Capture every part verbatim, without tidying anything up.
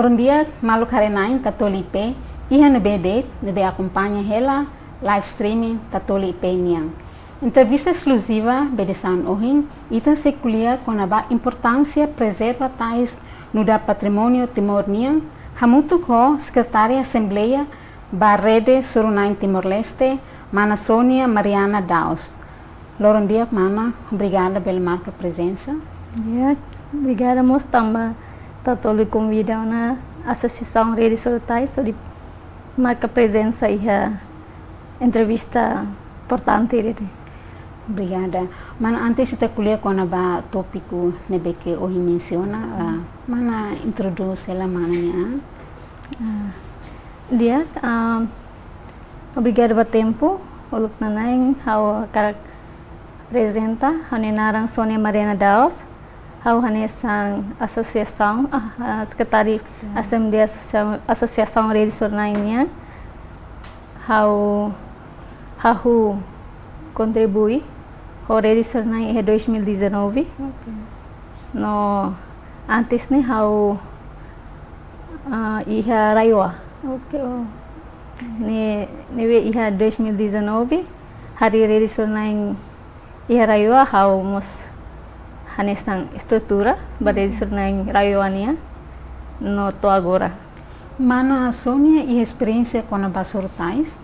Loron di'ak, maluk haree-na'in Tatoli I P, iha ne'ebé de'it ne'ebé akompaña hela live streaming Tatoli I P nian. Entrevista eskluziva ba edisaun ohin, ita sei ko'alia kona-ba importánsia prezerva tais nu'udar patrimóniu Timor nian, hamutuk ho Sekretária Asembleia ba Rede Soru-na'in Timor-Leste, Mana Sónia Mariana Daos. Loron di'ak, mana, obrigada bele marka prezensa. Ya, obrigada mós tanba Tatoli konvida ona Asosiasaun Rede Soru Tais hodi marka prezensa iha entrevista importante ida-ne'e. Obrigada. Mana, antes ita ko'alia kona-ba tópiku ne'ebé ke ohin mensiona, ah, mana introdús hela mana nia an. Ah, di'ak, ah, obrigada ba tempu. Uluk nana'in ha'u hakarak aprezenta, ha'u-nia naran Sónia Mariana Daos. Ha'u hanesan asosiasaun, ah, ah, sekretária Sekretária. Asembleia Asosiasaun, Asosiasaun Rede Soru-na'in nian. Ha'u hahú kontribui ho Rede Soru-na'in iha dois mil e dezanove. Ok. No antes ne'e ha'u, ah, iha RAEOA. Ok, oh. Ne'e, ne'ebé iha dois mil e dezanove, harii Rede Soru-na'in iha RAEOA, ha'u mós hanesan estrutura ba Rede Soru-na'in RAEOA nian, no to'o agora. Mana Sónia iha esperiénsia kona-ba soru tais?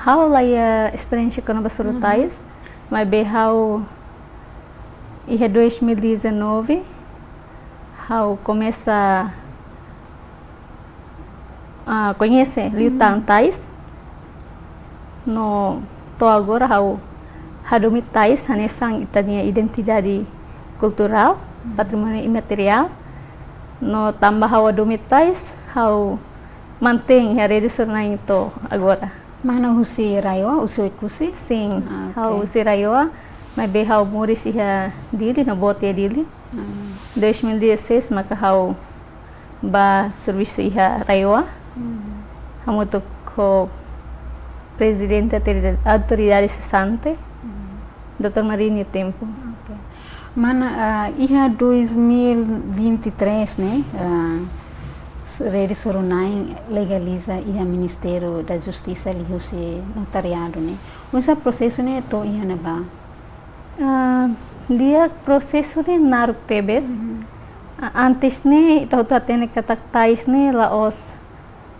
Ha'u la iha esperiénsia kona-ba soru tais, maibé ha'u iha dois mil e dezanove, ha'u komesa, ah, koñese liután tais. No to'o agora ha'u hadomi tais hanesan ita-nia identidade kulturál, patrimóniu imateriál. No tanba ha'u hadomi tais, ha'u mantein iha Rede Soru-na'in to'o agora. Mana husi RAEOA, husi Oekusi? Sin, ah, ha'u, ok, husi RAEOA, maibé ha'u moris iha Dili, no boot iha Dili. Ah. Dois mil e dezasseis maka ha'u bá servisu iha RAEOA. Hmm. Hamutuk ho Prezidente Autoridade, Autoridade Sesante, hmm, doutór Mari nia tempu. Ok. Mana, ah, iha dois mil e vinte e três ne'e, ah, s-, Rede Soru-na'in legaliza iha Ministériu da Justisa liuhusi notariadu ne'e. Oinsá prosesu ne'e to'o iha ne'ebá? Ah, di'ak, prosesu ne'e naruk tebes. Mhm. Ah, antes ne'e, ita hotu hatene katak tais ne'e la'ós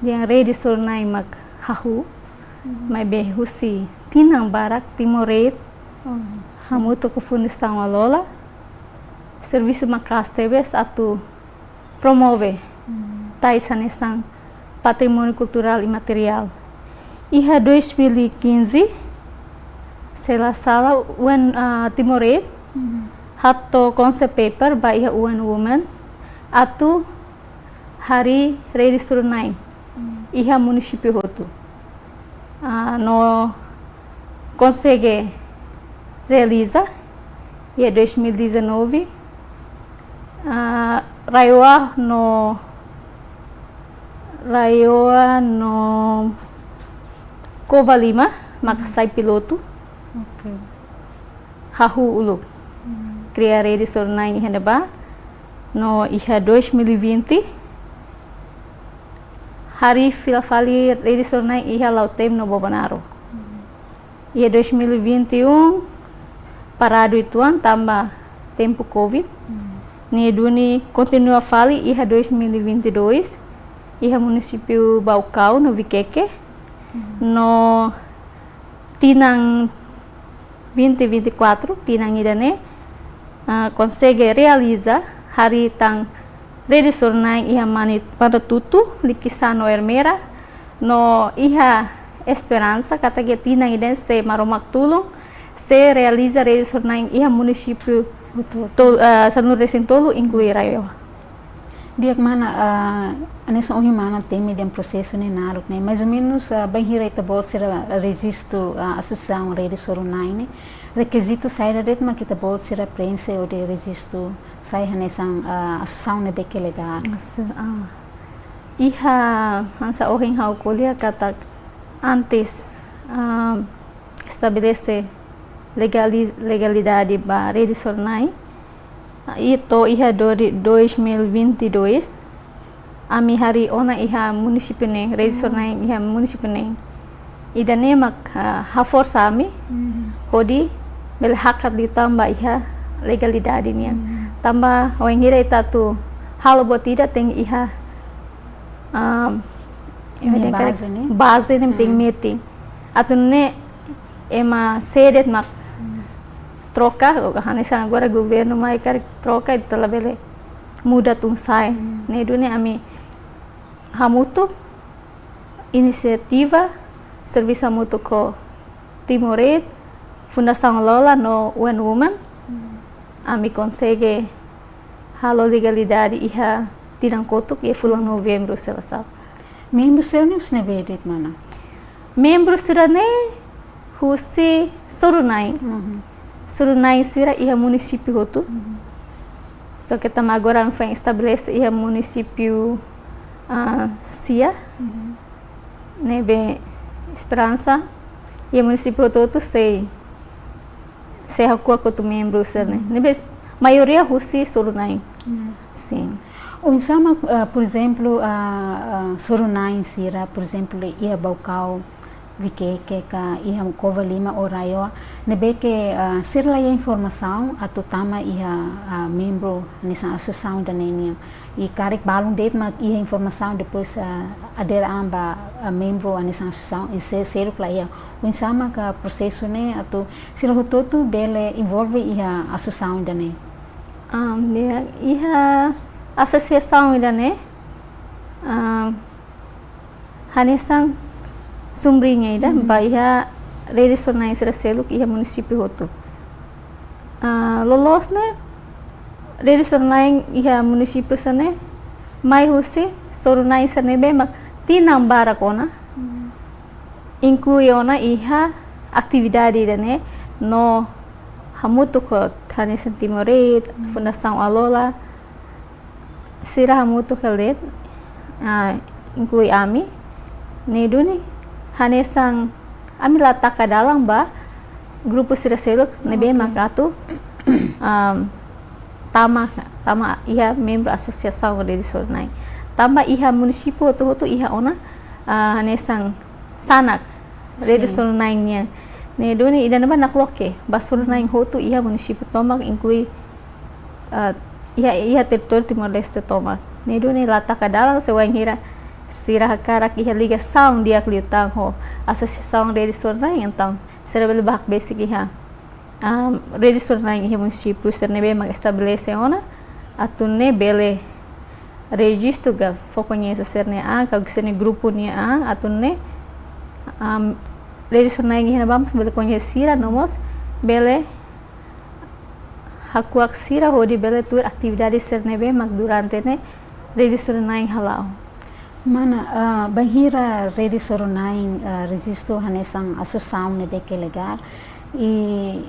dehan Rede Soru-na'in mak hahú, mhm, maibé husi tinan barak Timor Aid, oh, sin, hamutuk ho Fundasaun Alola, servisu maka'as tebes atu promove, hmm, tais hanesan patrimóniu kulturál imateriál. Iha dois mil e quinze, se la sala, UN, ah, Timor Aid, hmm, hato'o concept paper ba iha UN Women atu harii Rede Soru-na'in, hmm, iha munisípiu hotu. Ah, no konsege realiza iha dois mil e dezanove, ah, RAEOA no, RAEOA no Covalima maka sai pilotu. Ok. Hahú uluk. Hmm. Kria Rede Soru-na'in iha ne'ebá. No iha dois mil e vinte, harii fila fali Rede Soru-na'in iha Lautem no Bobonaro. Hmm. Iha dois mil e vinte e um, paradu uitoan tanba tempu covid. Hmm. Ne'e duni kontinua fali iha dois mil e vinte e dois, iha munisípiu Baucau no Viqueque. Hmm. No tinan vinte vinte e quatro, tinan ida-ne'e, ah, konsege realiza harii tan Rede Soru-na'in iha Mani-, Manatutu, Likisá no Ermera, no iha esperansa katak tinan ida-ne'e, se Maromak tulun, sei realiza Rede Soru-na'in iha munisípiu, betul, tol-, ah, sanulu-resin-tolu, inklui RAEOA. Di'ak mana, ah, hanesan ohin mana temi dehan prosesu ne'e naruk ne'e. Mais ou menus, ah, bainhira ita-boot sira rejistu, ah, asosiasaun Rede Soru-na'in ne'e, rekizitu saida de'it mak ita-boot sira preenxe hodi rejistu sai hanesan, ah, asosiasaun ne'ebé ke legál? Asa, ah. Iha, hanesan ohin ha'u ko'alia katak antes, ah, estabelese legali-, legalidade ba Rede Soru-na'in, ah, i to'o iha do-, dois mil e vinte e dois, ami harii ona iha munisípiu neen, Rede Soru Na'in iha munisípiu neen. Ida-ne'e mak, ah, haforsa ami, hodi bele hakat liután ba iha legalidade nian. Tanba wainhira ita atu halo buat ida tenke iha, ah, Iha baze ne'e? Baze ne'e tenke metin. Atu nune'e ema sé de'it mak troka, hanesan agora governu mai karik troka, ita labele muda tun sa'e. Ne'e duni ami hamutuk, inisiativa, servisu hamutuk ho Timor Aid, Fundasaun Alola no U N Women, ami konsege halo legalidade iha tinan kotuk iha fulan Novembru sira sal. Membru sira-ne'e husi ne'ebé de'it, mana? Membru sira-ne'e husi Soru Na'in. Soru Na'in sira iha munisípiu hotu. Só ke tanba agora foin estabelese iha munisípiu, ah, sia. Ne'ebé Esperansa iha munisípiu hotu-hotu sei, sei hakuak hotu membru sira-ne'e. Ne'ebé maioria husi Soru Na'in. Sin. Oinsá mak, ah, por ezemplu, ah, ah, Soru Na'in sira, por ezemplu, iha Baucau, Viqueque ka iha Covalima ou RAEOA, ne'ebé ke, ah, sira la iha informasaun atu tama iha, ah, membru hanesan asosiasaun ida-ne'e nian. I karik balun de'it mak iha informasaun depois, ah, adere an ba, ah, membru hanesan asosiasaun i se seluk la iha. Oinsá maka prosesu ne'e atu sira hotu-hotu bele envolve iha asosiasaun ida-ne'e? Am, ya, iha asosiasaun ida-ne'e, am, hanesan sombriña ida ba iha Rede Soru Na'in sira seluk iha munisípiu hotu. Ah, loloos ne'e, Rede Soru Na'in iha munisípiu sira-ne'e mai husi Soru Na'in sira ne'ebé mak tinan barak ona, inklui ona iha atividade ida-ne'e, no hamutuk ho hanesan Timor Aid, Fundasaun Alola, sira hamutuk hela de'it, ah, inklui ami. Ne'e duni hanesan ami la taka dalan ba grupu sira seluk ne'ebé mak atu, am, tama, tama iha membru asosiasaun Rede Soru Na'in. Tanba iha munisípiu hotu-hotu iha ona, ah, hanesan sanak Rede Soru Na'in nian. Ne'e duni ida-ne'ebá nakloke ba Soru Na'in hotu iha munisípiu tomak, inklui, ah, iha, iha territóriu Timor-Leste tomak. Ne'e duni la taka dalan se wainhira sira hakarak iha ligasaun di'ak liután ho asosiasaun Rede Soru Na'in, entaun sira bele bá hakbesik iha, am, Rede Soru Na'in iha munisípiu sira ne'ebé mak estabelese ona, atu nune'e bele rejistu ka fó koñese sira-nia an, ka sira-nia grupu nia an, atu nune'e, am, Rede Soru Na'in iha ne'ebá mós bele koñese sira no mós bele hakuak sira hodi bele tuir atividade sira ne'ebé mak durante ne'e Rede Soru Na'in hala'o. Mana, ah, bainhira Rede Soru Na'in, ah, rejistu hanesan asosiasaun ne'ebé ke legál, i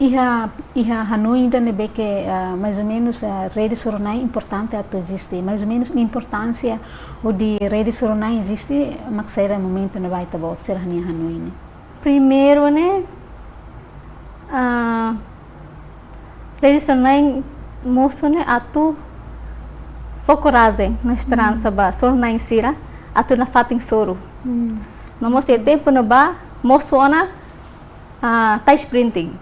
iha, iha hanoin ida ne'ebé ke, ah, mais ou menus, ah, Rede Soru Na'in importante atu eziste. Mais ou menus importánsia hodi Rede Soru Na'in eziste mak saida, momentu ne'ebá ita-boot sira-nia hanoin ne'e? Primeiru ne'e, ah, Rede Soru Na'in mosu ne'e atu fó korajen no esperansa ba Soru Na'in sira atu nafatin soru. No mós iha tempu ne'ebá mosu ona, ah, tais printing.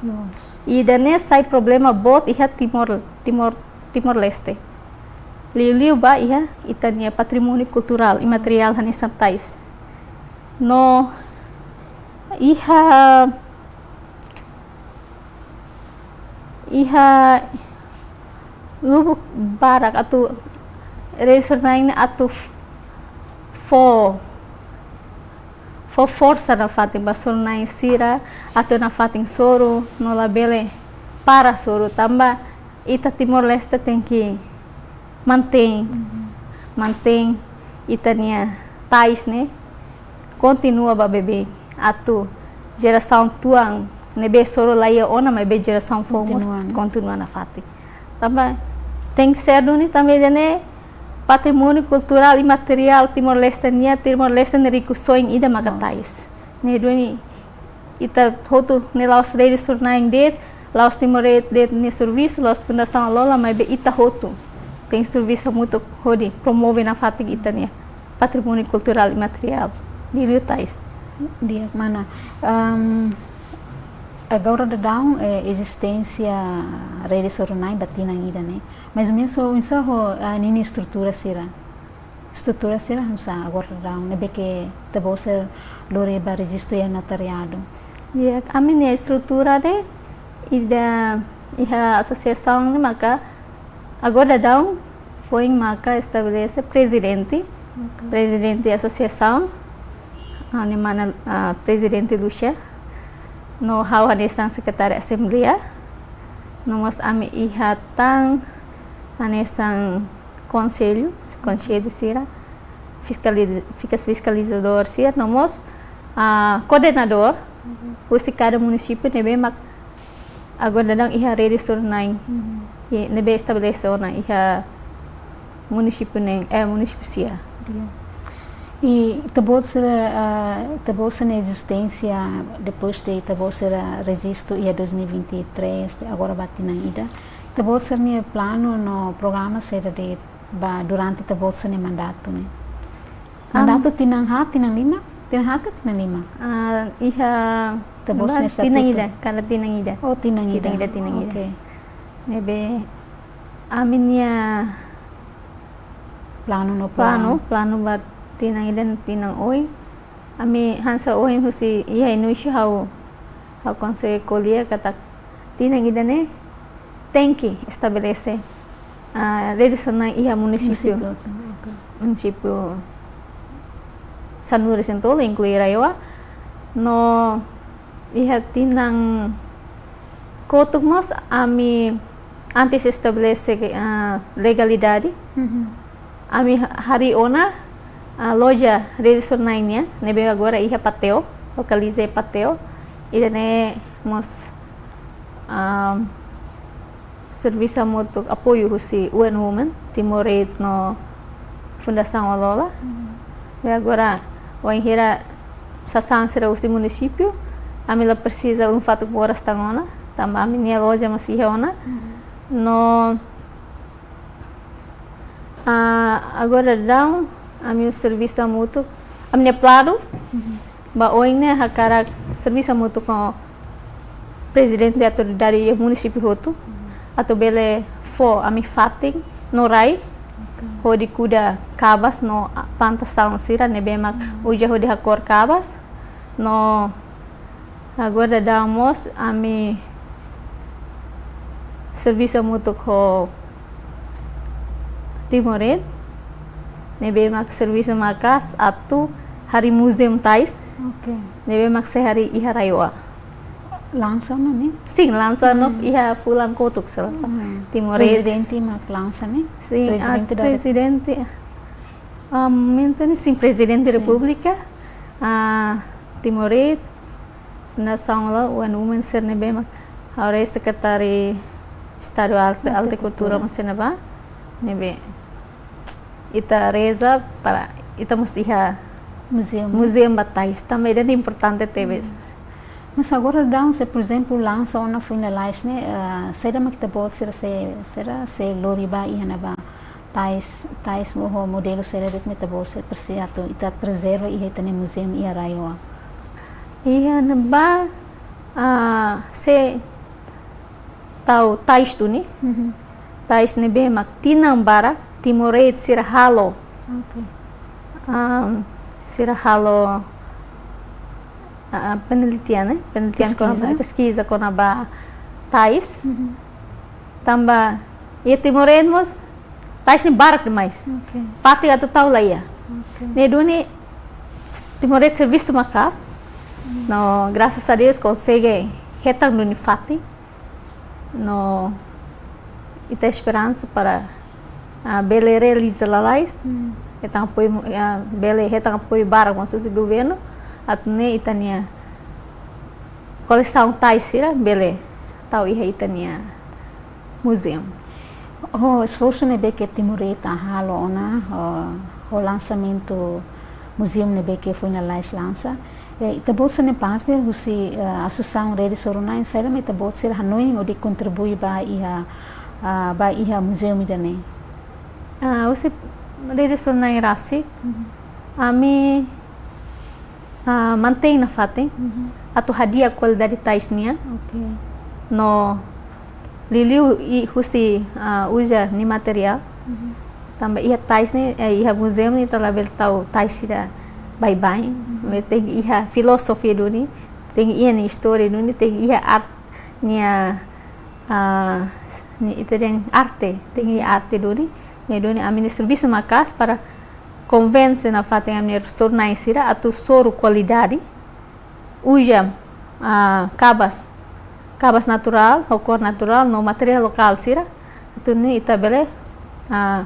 Loos. Ida-ne'e sai problema boot iha Timor, Timor, Timor-Leste. Liuliu ba iha ita-nia patrimóniu kulturál imateriál hanesan tais. No iha, iha lubuk barak atu Rede Soru Na'in atu f-, fó, fó forsa nafatin ba Soru Na'in sira atu nafatin soru no labele para soru, tanba ita Timor-Leste tenke mantein, mantein ita-nia tais ne'e kontinua ba beibeik, atu jerasaun tuan ne'ebé soru la iha ona, maibé jerasaun foun mós kontinua, kontinua nafatin. Tanba tenke ser duni tanba ida-ne'e patrimóniu kulturál imateriál Timor-Leste nian, Timor-Leste nia rikusoin ida maka tais. Ne'e duni ita hotu ne'e la'ós Rede Soru Na'in de'it, la'ós Timor Aid de'it nia servisu, la'ós Fundasaun Alola, maibé ita hotu servisu hamutuk hodi promove nafatin ita-nia patrimóniu kulturál imateriál, liuliu tais. Di'ak, mana, ehm, agora daudaun, eh, ezisténsia Rede Soru-na'in ba tinan ida ne'e. Mais ou menus oinsá ho, ah, ninia estrutura sira. Estrutura sira oinsá agora daudaun ne'ebé ke ita-boot sira lori ba rejistu iha notariadu. Di'ak, ami-nia estrutura ne'e ida iha asosiasaun ne'e maka agora daudaun foin maka estabelese prezidente, Oke. prezidente asosiasaun, ah, ne'e mana, ah, prezidente Lucia, no ha'u hanesan sekretária asembleia, no mós ami iha tan hanesan konsellu, konsellu sira, fiskali-, fiskas-, fiskalizadór sira, no mós, ah, koordenadór, Mhm. husi kada munisípiu ne'ebé mak agora daudaun iha Rede Soru-na'in, Mhm. i ne'ebé estabelese ona iha munisípiu ne'e, eh, munisípiu sira. Di'ak. I ita-boot sira, ah, ita-boot sira-nia ezisténsia depois de ita-boot sira rejistu iha dois mil e vinte e três, agora ba tinan ida. Ita-boot sira-nia planu no programa saida de'it ba durante ita-boot sira-nia mandatu ne'e? Am. Mandatu tinan haat, tinan lima? Tinan haat ka tinan lima? Ah, iha Ita-boot sira-nia tinan estatutu. ida, kada tinan ida. Oh, tinan ida. Tinan ida, tinan ida. Oke. Ne'ebé ami-nia Planu no planu, planu. planu ba tinan ida no tinan oin. Ami hanesan ohin husi iha inísiu ha'u, ha'u konsege ko'alia katak tinan ida ne'e tenke estabelese, ah, Rede Soru-na'in iha munisípiu. Munisípiu, oke. Munisípiu sanulu-resin-tolu, inklui RAEOA. No iha tinan kotuk mós ami antes estabelese, ah, legalidade. Mhm. Ami ha-, harii ona, ah, loja Rede Soru-na'in nian, ne'ebé agora iha Pateo, lokaliza iha Pateo. Ida-ne'e mós, ah, servisu hamutuk apoiu husi U N Women, Timor Aid no Fundasaun Alola. Mhm. Ne'ebé agora wainhira sasán sira husi munisípiu, ami la presiza um fatuk moras tan ona, tanba ami-nia loja mós iha ona. Mhm. No, ah, agora daudaun, ami servisu hamutuk, ami-nia planu, Mhm. ba oin ne'e hakarak servisu hamutuk ho prezidente autoridade iha munisípiu hotu, Mhm. atu bele fó ami fatin no rai, Oke. hodi kuda kabas no, ah, plantasaun sira ne'ebé mak Mhm. uza hodi hakór kabas, no agora daudaun mós ami servisu hamutuk ho Timor Aid, ne'ebé mak servisu maka'as atu harii museum tais, Oke. ne'ebé mak sei harii iha RAEOA. Lansa ona ne'e? Sin, lansa ona Hmm. iha fulan kotuk sei lansa. Hmm. Timor Aid. Prezidente mak lansa ne'e? Sin, ah, Prezidente da Rep- prezidente. Ah, momentu ne'e sin, Prezidente Sin. Repúblika, ah, Timor Aid, Fundasaun Alola, U N Women sira ne'ebé mak ha'u harii Sekretáriu Estadu Arte, Arte Arte Kultura Kultura. mós sira ne'ebá, ne'ebé ita reza para ita mós iha Museum. museum ba tais, tanba ida-ne'e importante tebes. Hmm. Mas agora daudaun, se, por ezemplu, lansa ona foin lalais ne'e, ah, saida mak ita-boot sira sei, sira sei lori ba iha ne'ebá? Tais, tais mo-, ho modelu saida de'it mak ita-boot sira presiza atu ita prezerva iha ita-nia museum iha RAEOA? Iha ne'ebá, ah, sei tau tais duni. Mhm. Tais ne'ebé mak tinan barak Timor Aid sira halo. Oke. Am, sira halo, ah, penelitian, eh? Penelitian Peskiza. kona-, peskiza kona-ba tais. Mhm. Tanba iha Timor Aid mós tais ne'e barak demais. Oke. Fatin atu tau la iha. Oke. Ne'e duni Timor Aid servisu maka'as. Hmm. No, grasas a Deus, konsege hetan duni fatin. No, ita esperansa para, ah, bele realiza lalais. Hmm. Hetan apoiu, ah, bele hetan apoiu barak mós husi governu. Atu nune'e ita-nia kolesaun tais sira bele tau iha ita-nia museum. Ho esforsu ne'ebé ke Timor Aid halo ona, ho, ho lansamentu museum ne'ebé ke foin lalais lansa. Eh, ita-boot sira-nia parte husi, eh, Asosiasaun Rede Soru-na'in, saida mak ita-boot sira hanoin hodi kontribui ba iha, ah, ba iha museum ida-ne'e? Ah, husi rede soru-na'in rasik, ami, ah, mantein nafatin, atu hadi'a kualidade tais nian. Oke. No liuliu husi, ah, uza nia materiál. Tanba iha tais ne'e, eh, iha muzeu ne'e ita labele tau tais sira baibain. Maibé tenke iha filozofia duni, tenke iha nia istória duni, tenke iha arte nia, ah, nia ita dehan arte, tenke iha arte duni. Ne'e duni ami-nia servisu maka'as para konvense nafatin ami-nia soru-na'in sira atu soru kualidade, uza, ah, kabas, kabas naturál, ho kór naturál, no materiál lokál sira, atu nune'e ita bele, ah,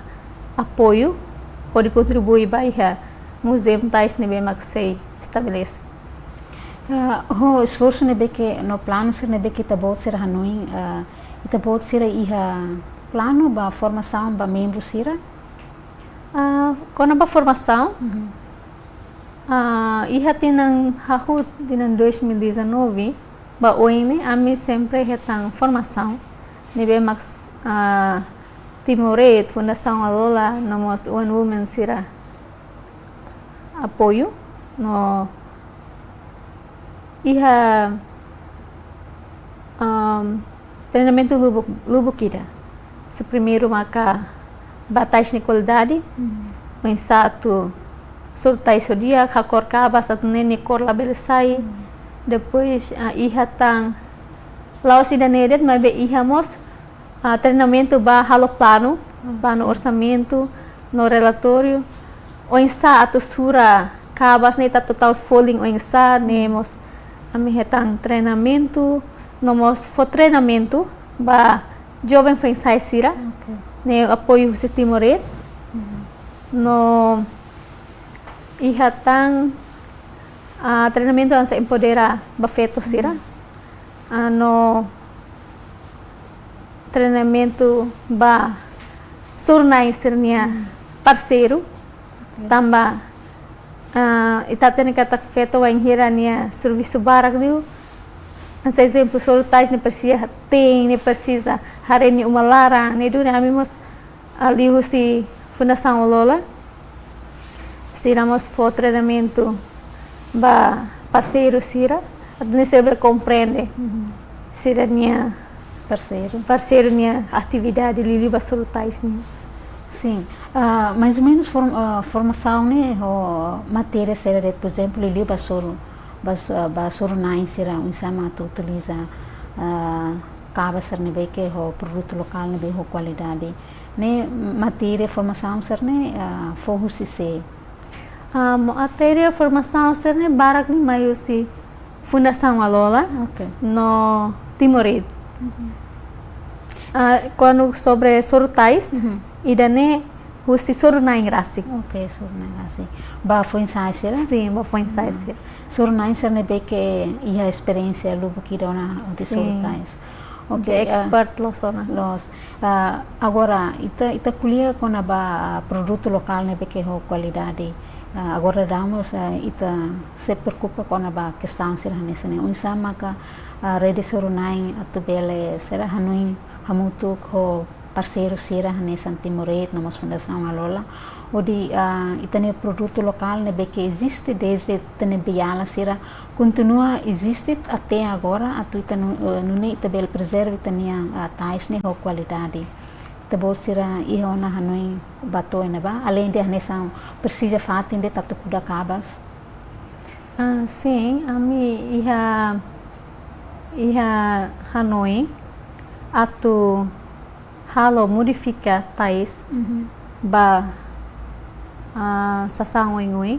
apoiu, hodi kontribui ba iha muzeu tais ne'ebé mak sei estabelese. Ah, ho esforsu ne'ebé ke no planu sira ne'ebé ke ita-boot sira hanoin, ah, ita-boot sira iha planu ba formasaun ba membru sira? Ah, kona-ba formasaun, ah, iha tinan hahú, tinan dois mil e dezanove, ba oin ne'e, ami sempre hetan formasaun ne'ebé mak, ah, Timor Aid, Fundasaun Alola, no mós U N Women sira apoiu, no iha, am, treinamentu lubuk, lubuk ida. Husi primeiru maka ba tais nia kualidade, oinsá atu soru tais ho di'ak, hakór kabas atu nune'e nia kór labele sai. Depois, ah, iha tan, la'ós ida-ne'e de'it, maibé iha mós, ah, treinamentu ba halo planu, planu orsamentu, no relatóriu. Oinsá atu sura kabas ne'e atu tau folin oinsá, ne'e mós ami hetan treinamentu, no mós fó treinamentu ba joven foin-sa'e sira, ne'e apoiu husi Timor Aid. No iha tan, ah, treinamentu hanesan empodera ba feto sira. Ah, no treinamentu ba soru-na'in sira-nia parseiru. Tanba, ah, ita hatene katak feto wainhira nia servisu barak liu. Hanesan ezemplu, soru tais ne'e presiza te'in, ne'e presiza haree nia uma laran, ne'e duni ami mós, ah, liuhusi Fundasaun Alola, sira mós fó treinamentu ba parseiru sira, atu nune'e sira bele komprende sira-nia parseiru, parseiru nia atividade liuliu ba soru tais nian. Sin, ah, mais ou menus form-, ah, formasaun ne'e ho matéria saida de'it, por ezemplu, liuliu ba soru, ba so-, ba soru-na'in sira oinsá mak atu utiliza, ah, kabas sira ne'ebé ke ho produtu lokál ne'ebé ho kualidade. Ne'e matéria formasaun sira-ne'e, ah, fó husi sé? Ah, matéria formasaun sira-ne'e barak ne'e mai husi Fundasaun Alola, oke, no Timor Aid. Ah, kuandu sobre soru tais, ida-ne'e husi soru-na'in rasik. Oke, soru-na'in rasik. Ba foin-sa'e sira? Sin, ba foin-sa'e sira. Soru-na'in sira ne'ebé ke iha esperiénsia lubuk ida ona hodi soru tais. Oke, expert loos ona. Loos. Ah, agora, ita, ita ko'alia kona-ba produtu lokál ne'ebé ke ho kualidade. Ah, agora daudaun mós, ah, ita sei preokupa kona-ba kestaun sira hanesan ne'e. Oinsá maka, ah, rede soru-na'in atu bele sira hanoin hamutuk ho parseiru sira hanesan Timor Aid no mós Fundasaun Alola, hodi, ah, ita-nia produtu lokál ne'ebé ke eziste dezde tempu beiala sira kontinua eziste até agora, atu ita nu-, eh, nune'e ita bele prezerva ita-nia, ah, tais ne'e ho kualidade. Ita-boot sira iha ona hanoin ba to'o iha ne'ebá, aleinde hanesan presiza fatin de'it atu kuda kabas? Ah, sin, ami iha, iha hanoin atu halo modifika tais ba, ah, sasán oioin.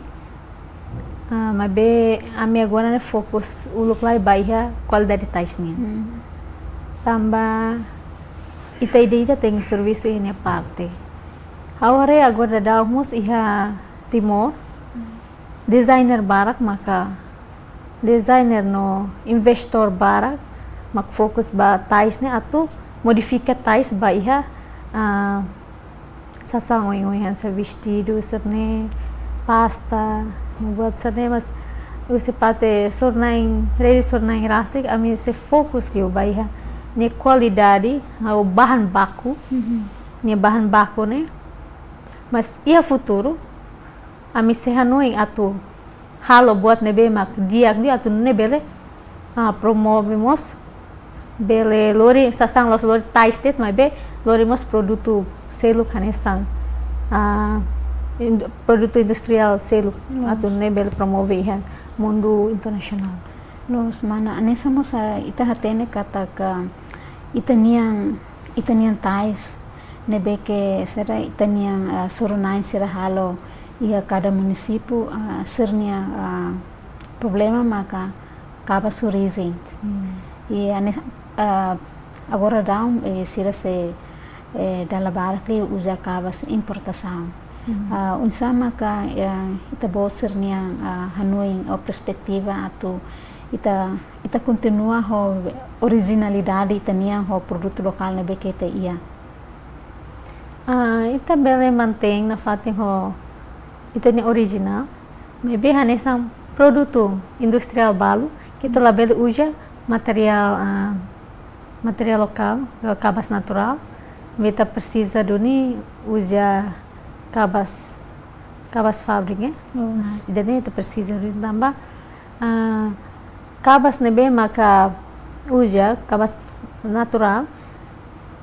Ah, maibé ami agora ne'e fokus uluk lai ba iha kualidade tais nian. Tanba ita ida-idak tenke servisu iha nia parte. Ha'u haree agora daudaun mós iha Timor, designer barak maka, designer no investór barak mak fokus ba tais ne'e atu modifika tais ba iha, ah, sasán oioin hanesan vestidu sira-ne'e, pasta, buat sira-ne'e, mas husi parte soru-na'in, rede soru-na'in rasik, ami sei fokus liu ba iha nia kualidade, ho bahan baku, nia bahan baku ne'e, Mas iha futuru, ami sei hanoin atu halo buat ne'ebé mak di'ak liu atu nune'e bele, ah, promove mós, bele lori sasán la'ós lori tais de'it maibé lori mós produtu seluk hanesan, ah, ind-, produtu industriál seluk. Loos. Atu nune'e bele promove iha mundu internasionál. Loos, mana, hanesan mós, ah, ita hatene katak ita-nian, ita-nian tais ne'ebé ke sira ita-nian, ah, soru-na'in sira halo iha kada munisípiu, ah, sira-nia, ah, problema maka kabas orijen. Hmm. I hanesan, ah, agora daudaun, eh, sira sei, eh, dala barak liu uza kabas importasaun. Hmm. Ah, oinsá maka, eh, ita-boot sira-nian, ah, hanoin ou perspetiva atu ita, ita kontinua ho orijinalidade ita-nian ho produtu lokál ne'ebé ke ita iha? Ah, ita bele mantein nafatin ho ita-nia orijinál, maibé hanesan produtu industriál balu, ita labele uza materiál, ah, materiál lokál, kabas naturál, ita presiza duni uza kabas, kabas fábrika, eh? Loos. Ah, ida-ne'e ita presiza duni tanba, ah, kabas ne'ebé maka uza, kabas naturál,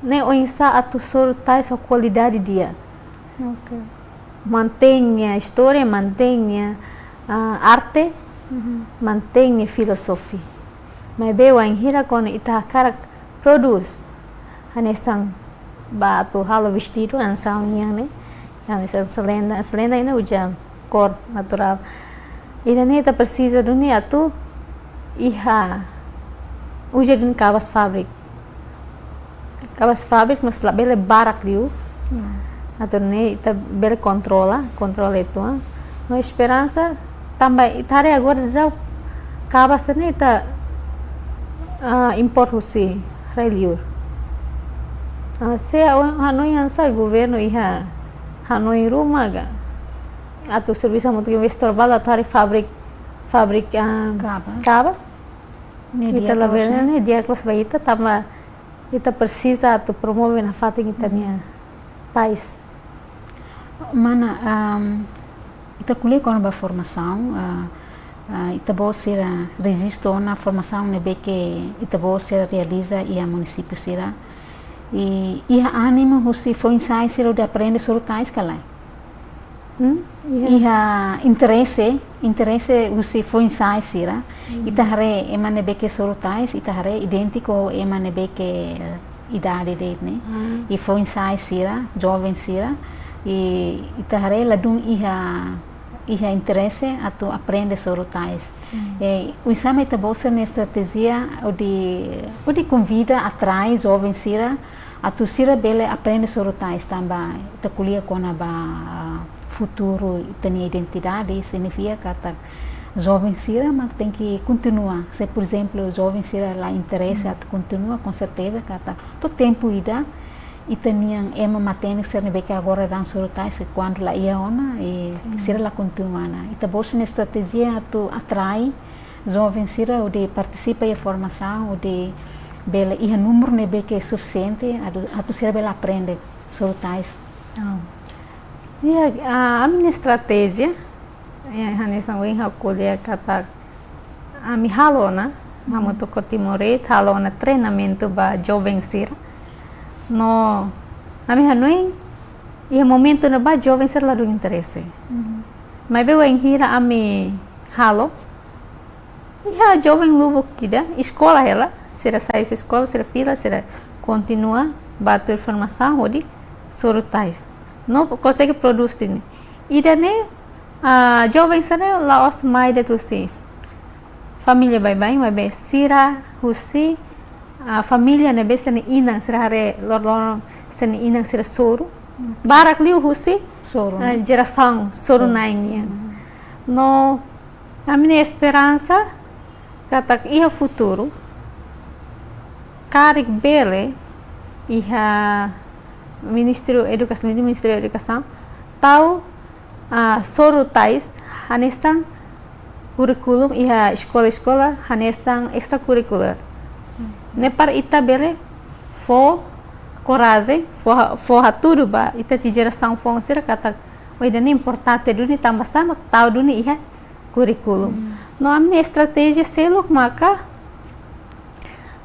ne'e oinsá atu soru tais ho kualidade di'ak. Ok. Mantein nia istória, mantein nia, ah, arte, Mhm. mantein nia filozofia. Maibé wainhira kuandu ita hakarak prodús, hanesan ba atu halo vestidu, hanesan nian ne'e, hanesan selenda, selenda ne'e uza kór naturál. Ida-ne'e ita presiza duni atu iha, uza duni kabas fábrika. Kabas fábrika, mas labele barak liu. Hmm. Atu nune'e ita bele kontrola, kontrola uitoan. No esperansa, tanba ita haree agora daudaun kabas ne'e ita, ah, import husi rai-liur. Ah, se ha'u hanoin hanesan governu iha hanoin ruma ka atu servisu hamutuk ho investór balu atu harii fábrika, fábrika, ah, kabas. Kabas. Ne'e ita di'ak loos, labele, ne'e? Ne'e di'ak loos ba ita tanba ita presiza atu promove nafatin ita-nia tais. Mana, am, ita ko'alia kona-ba formasaun, ah, ah, ita-boot sira rejistu ona formasaun ne'ebé ke ita-boot sira realiza iha munisípiu sira. I iha ánimu husi foin-sa'e sira hodi aprende soru tais ka lae? Hmm? Iha. Iha interese, interese husi foin-sa'e sira. Hmm. Ita haree ema ne'ebé ke soru tais, ita haree idéntiku ema ne'ebé ke idade de'it ne'e. Ah. I foin-sa'e sira, joven sira, i ita haree ladún iha, iha interese atu aprende soru tais. Sin. E, oinsá mak ita-boot sira-nia estratéjia hodi, hodi konvida, atrai joven sira, atu sira bele aprende soru tais tanba ita ko'alia kona-ba, ah, futuru ita-nia identidade, signifika katak joven sira mak tenke kontinua. Se, por ezemplu, joven sira la interese, hmm, atu kontinua, konserteza katak to'o tempu ida, ita-nian ema matenek sira ne'ebé ke agora daudaun soru tais, kuandu la iha ona, i, sin, sira la kontinua ona. Ita-boot sira-nia estratéjia atu atrai joven sira hodi partisipa iha formasaun, hodi bele iha númeru ne'ebé ke sufisiente, atu, atu sira bele aprende soru tais. Ah. Iha, ah, ami-nia estratéjia, iha, hanesan ohin ha'u ko'alia katak ami halo ona, mhm, hamutuk ho Timor Aid, halo ona treinamentu ba joven sira. No, ami hanoin, iha momentu ne'ebá joven sira ladún interese. Mhm. Maibé wainhira ami halo, iha joven lubuk ida, eskola hela, sira sai husi eskola, sira fila, sira kontinua ba tuir formasaun hodi soru tais. No konsege prodús duni. Ida-ne'e, ah, joven sira-ne'e la'ós mai de'it husi família baibain, maibé sira husi, ah, família ne'ebé sira-nia inan, sira haree loroloron sira-nia inan sira soru. Barak liu husi, soru, ah, ne'e? Jerasaun soru, soru na'in nian. Mhm. No, ami-nia esperansa katak iha futuru, karik bele iha Ministériu Edukasaun, Ministériu Edukasaun, tau, ah, soru tais hanesan kurríkulu iha eskola-eskola hanesan estrakurrikulár. Hmm. Ne'e para ita bele fó korajen, fó, fó hatudu ba ita-nia jerasaun foun sira katak, oh, ida-ne'e importante duni, tanba sá mak tau duni iha kurríkulu. No ami-nia estratéjia seluk maka,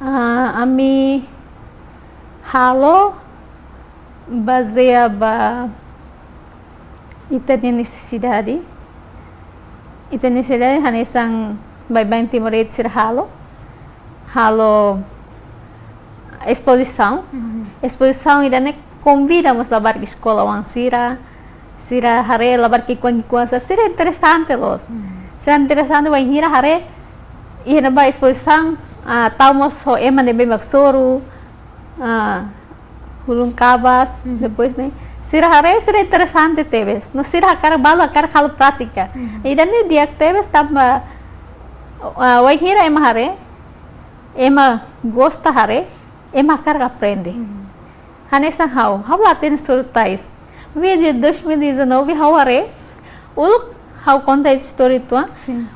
ah, ami halo bazeia ba ita-nia nesesidade. Ita-nia nesesidade hanesan baibain Timor-Leste sira halo. Halo espozisaun. Espozisaun ida-ne'e konvida mós labarik eskola-oan sira. Sira haree labarik ki'ikoan-ki'ikoan sira. Sira interesante loos. Sira interesante wainhira haree iha ne'ebá espozisaun, ah, tau mós ho ema ne'ebé mak soru, ah, ulun kabas, depois ne'e. Sira haree, sira interesante tebes. No sira hakarak balu, hakarak halo prátika. Ida-ne'e di'ak tebes tanba, ah, wainhira ema haree, ema gosta haree, ema hakarak aprende. Hanesan ha'u, ha'u la hatene soru tais. Maibé iha dois mil e dezanove ha'u haree, uluk ha'u konta istória uitoan.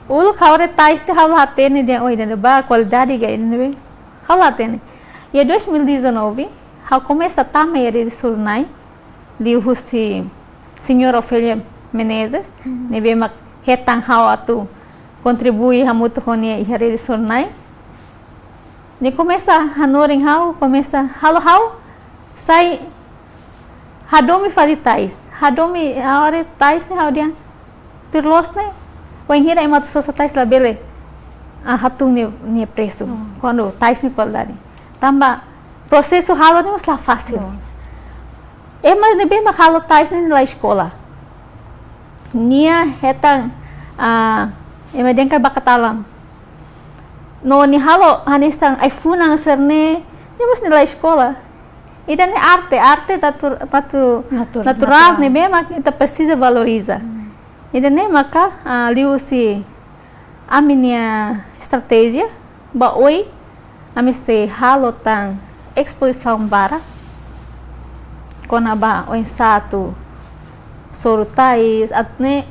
Uluk ha'u haree tais ne'e ha'u la hatene dehan, oh, ida-ne'e ba kualidade ka ida-ne'ebé. Ha'u la hatene. Iha dois mil e dezanove, ha'u komesa tama iha rede soru-na'in, liuhusi Señora Ofélia Menezes, ne'ebé mak hetan ha'u atu kontribui hamutuk ho nia iha rede soru-na'in. Nia komesa hanorin ha'u, komesa halo ha'u sai hadomi fali tais. Hadomi, ha'u haree tais ne'e ha'u dehan tuir loos ne'e, wainhira ema atu sosa tais labele, ah, hatún nia, nia presu. Kuandu tais ne'e kualidade. Tanba prosesu halo ne'e mós la fasil. Ema ne'ebé mak halo tais ne'e la eskola. Nia hetan, ah, ema dehan katak baku talam. No nia halo hanesan ai-funan sira-ne'e, nia mós nia la eskola. Ida-ne'e arte, arte natu-, natu-, naturál ne'ebé mak ita presiza valoriza. Ida-ne'e maka, ah, liuhusi ami-nia estratéjia, ba oin, ami sei halo tan espozisaun barak kona-ba oinsá atu soru tais, atu nune'e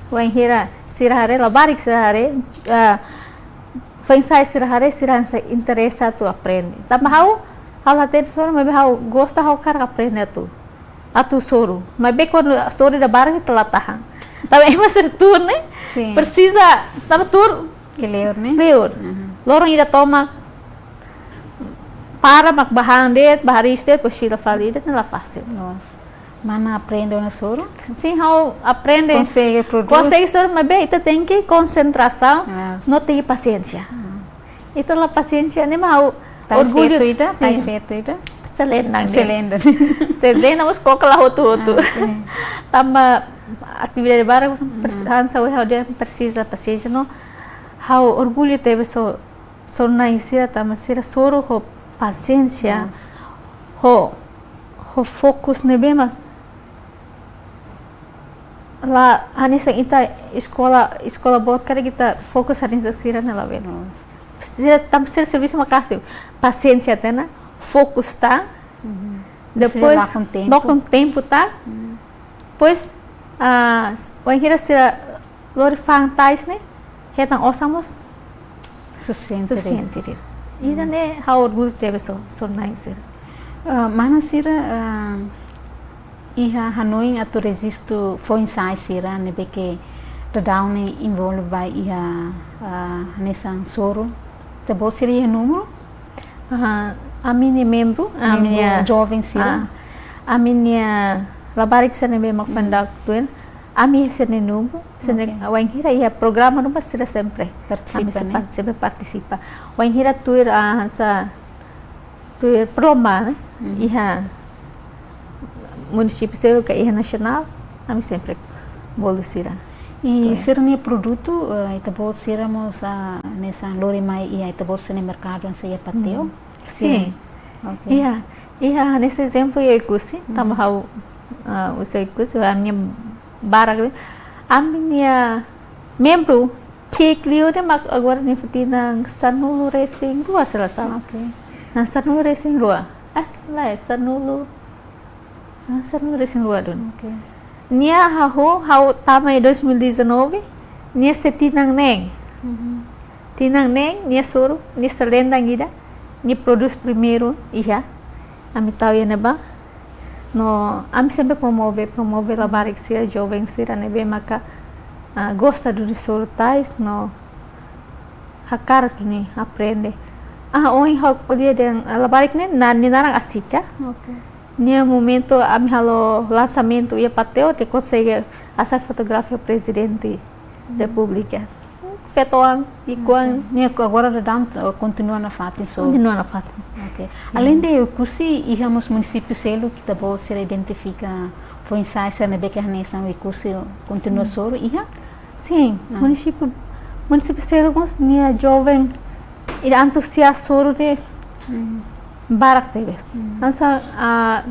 wainhira sira haree, labarik sira haree, ah, foin-sa'e sira haree, sira hanesan interese atu aprende. Tanba ha'u, ha'u la hatene soru, maibé ha'u gosta, ha'u hakarak aprende atu, atu soru. Maibé kuandu soru ida barak ita la tahan. Tanba ema sira tuur ne'e, presiza, tanba tuur kleur ne'e? Kleur. Loron ida tomak para mak bá han de'it, bá hariis de'it, depois fila fali de'it, ne'e la fasil. Loos. Mana aprende ona soru? Sin, ha'u aprende. Konsege prodús? Konsege soru, maibé ita tenke konsentrasaun, no tenke pasiénsia. Ita la pasiénsia, ne'e mak ha'u orgullu. Tais feto ida, tais feto ida? Seluk ona. Seluk ona. Seluk ona, mas koko la hotu-hotu. Tanba atividade barak, pers-, hanesan ohin ha'u dehan presiza pasiénsia, no ha'u orgullu tebes ho soru-na'in sira, tanba sira soru ho pasiénsia, ho, ho fokus ne'ebé mak la hanesan ita eskola, eskola boot karik ita fokus hanesan sira-ne'e labele. Sira tanba sira servisu maka'as, pasiénsia tiha ona, fokus tan, depois lakon tempu. Lakon tempu tan. Depois, ah, wainhira sira lori fa'an tais ne'e, hetan osan mós sufisiente de'it. Sufisiente de'it. Ida-ne'e ha'u orgullu tebes ho soru-na'in sira. Ah, mana sira, ah, iha hanoin atu rejistu foin-sa'e sira ne'ebé ke daudaun ne'e envolve ba iha, ah, hanesan soru? Ita-boot sira iha númeru? Ah, ami-nia membru, membru ami-nia, joven sira, ah, ami-nia labarik sira ne'ebé mak foin daudaun tuir, ami sira-nia númeru, sira-nia, wainhira iha programa ruma sira sempre partisipa, ami sempre partisipa. Wainhira tuir, ah, hanesan tuir perlombaan, eh, iha munisípiu seluk ka iha nasionál, ami sempre bolu sira. I sira-nia produtu, eh, ita-boot sira mós, ah, hanesan lori mai iha ita-boot sira-nia merkadu hanesan iha Pateo? Sin. Oke. Iha, iha hanesan ezemplu iha Oekusi, tanba ha'u, ah, uza Oekusi, ami-nia barak, ami-nia membru ki'ik liu ne'e mak agora nia fó tinan sanulu-resin-rua, se la sala. Oke. Nah, sanulu-resin-rua. Ah, lae, sanulu. Sa-, sanulu-resin-rua duni. Oke. Nia hahú, ha'u tama iha dois mil e dezanove, nia sei tinan neen. Tinan neen, nia soru, nia sei lendang ida, nia prodús primeiru iha. Ami tau iha ne'ebá. No ami sempre promove, promove labarik sira, joven sira ne'ebé maka, ah, gosta duni soru tais, no hakarak duni aprende. Ah, ohin ha'u ko'alia dehan, ah, labarik ne'e, na, nia naran Asika. Oke. Nia momentu ami halo lansamentu iha Pateo, nia konsege hasai fotografia Prezidente Repúblika. Feto-oan, ki'ikoan. Oke. Nia agora daudaun, eh, kontinua nafatin soru. Kontinua nafatin. Oke. Aleinde Oekusi, iha mós munisípiu seluk ita-boot sira identifika foin-sa'e sira ne'ebé ke hanesan Oekusi kontinua soru, iha? Sin, munisípiu, munisípiu seluk mós nia joven ida antuzias soru ne'e barak tebes. Hanesan, ah,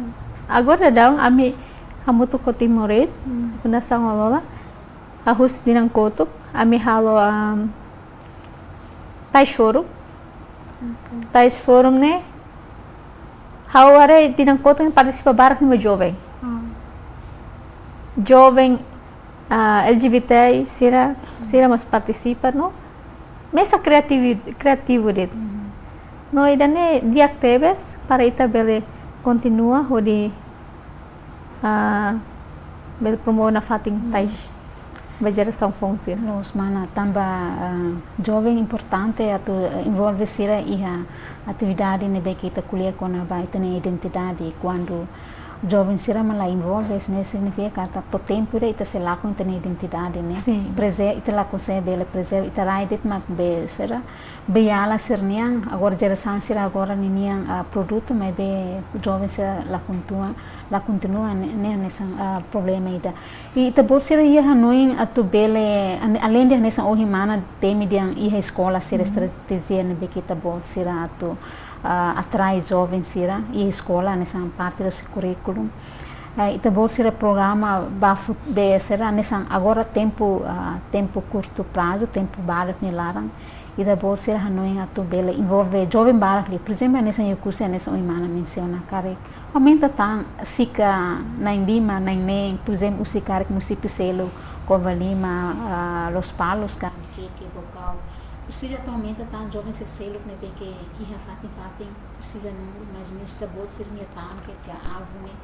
agora daudaun ami hamutuk ho Timor Aid, Fundasaun Alola, hahú husi tinan kotuk, ami halo, am, Tais Forum. Oke. Tais Forum ne'e, ha'u haree tinan kotuk ne'e partisipa barak ne'e joven. Joven, ah, L G B T I sira, sira mós partisipa, no mesak kreativi-, kreativu de'it. No ida-ne'e di'ak tebes para ita bele kontinua hodi, ah, bele promove nafatin tais ba jerasaun foun sira. Loos, mana, tanba, ah, joven importante atu, ah, envolve sira iha atividade ne'ebé ke ita ko'alia kona-ba ita-nia identidade, kuandu joven sira mak la envolve, ne'e signifika katak to'o tempu ida ita sei lakon ita-nia identidade ne'e. Sin. Prezerva, ita la konsege bele prezerva, ita rai de'it mak be sira, beiala sira-nian, agora jerasaun sira agora ninian, ah, produtu, maibé joven sira la kontinua, la kontinua ne'e, ne'e hanesan, ah, problema ida. I ita-boot sira iha hanoin atu bele, an-, aleinde hanesan ohin mana temi dehan iha eskola sira estratéjia ne'ebé ke ita-boot sira atu, ah, atrai joven sira iha eskola hanesan parte do seu currículo. Eh, ita-boot sira programa ba fut-, be sira hanesan agora tempu, ah, tempu kurtu prazu, tempu badak nia laran. Ita-boot sira hanoin atu bele envolve joven barak liu. Por ezemplu, hanesan Oekusi, hanesan ohin mana mensiona karik. Aumenta tan Asika na'in-lima, na'in-neen, por ezemplu, husi karik munisípiu seluk, Covalima, ah, Lospalos, ka Viqueque, Baucau. Presiza atu aumenta tan joven sira seluk ne'ebé ke iha fatin-fatin, presiza númeru, mais ou menus ita-boot sira-nia tan ke, ke alvu ne'e,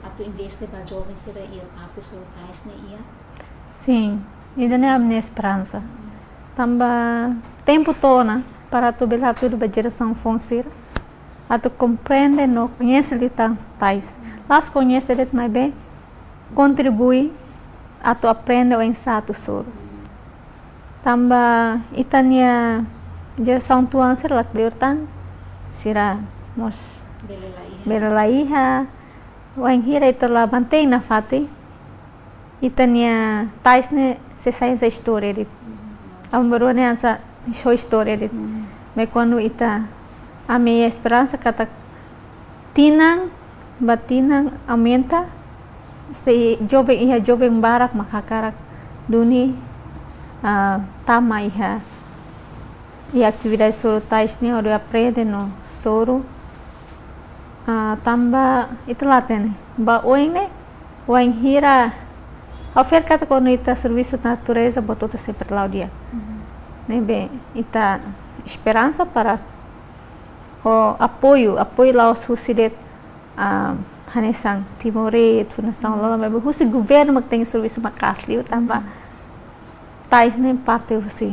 atu investe ba joven sira iha parte soru tais ne'e iha. Sin, ida-ne'e ami-nia esperansa. Tanba tempu to'o ona para atu bele hatudu ba jerasaun foun sira atu komprende no koñese liután tais. La'ós koñese de'it maibé kontribui atu aprende oinsá atu soru. Tanba ita-nia jerasaun tuan sira la kleur tan, sira mós bele la iha. Bele la iha, wainhira ita la mantein nafatin, ita-nia tais ne'e sei sai hanesan istória de'it. Aban-bainrua ne'e hanesan só istória de'it. Maibé kuandu ita, ami iha esperansa katak tinan ba tinan aumenta, sei joven, iha joven barak mak hakarak duni, ah, tama iha, iha atividade soru tais ne'e hodi aprende no soru. Ah, tanba ita la hatene. Ba oin ne'e, wainhira, ha'u fiar katak kuandu ita servisu natureza, buat hotu sempre la'o di'ak. Ne'ebé ita esperansa para ho apoiu, apoiu la'ós husi de'it, ah, hanesan Timor Aid, Fundasaun Alola, maibé husi governu mak tenke servisu maka'as liu tanba tais ne'e parte husi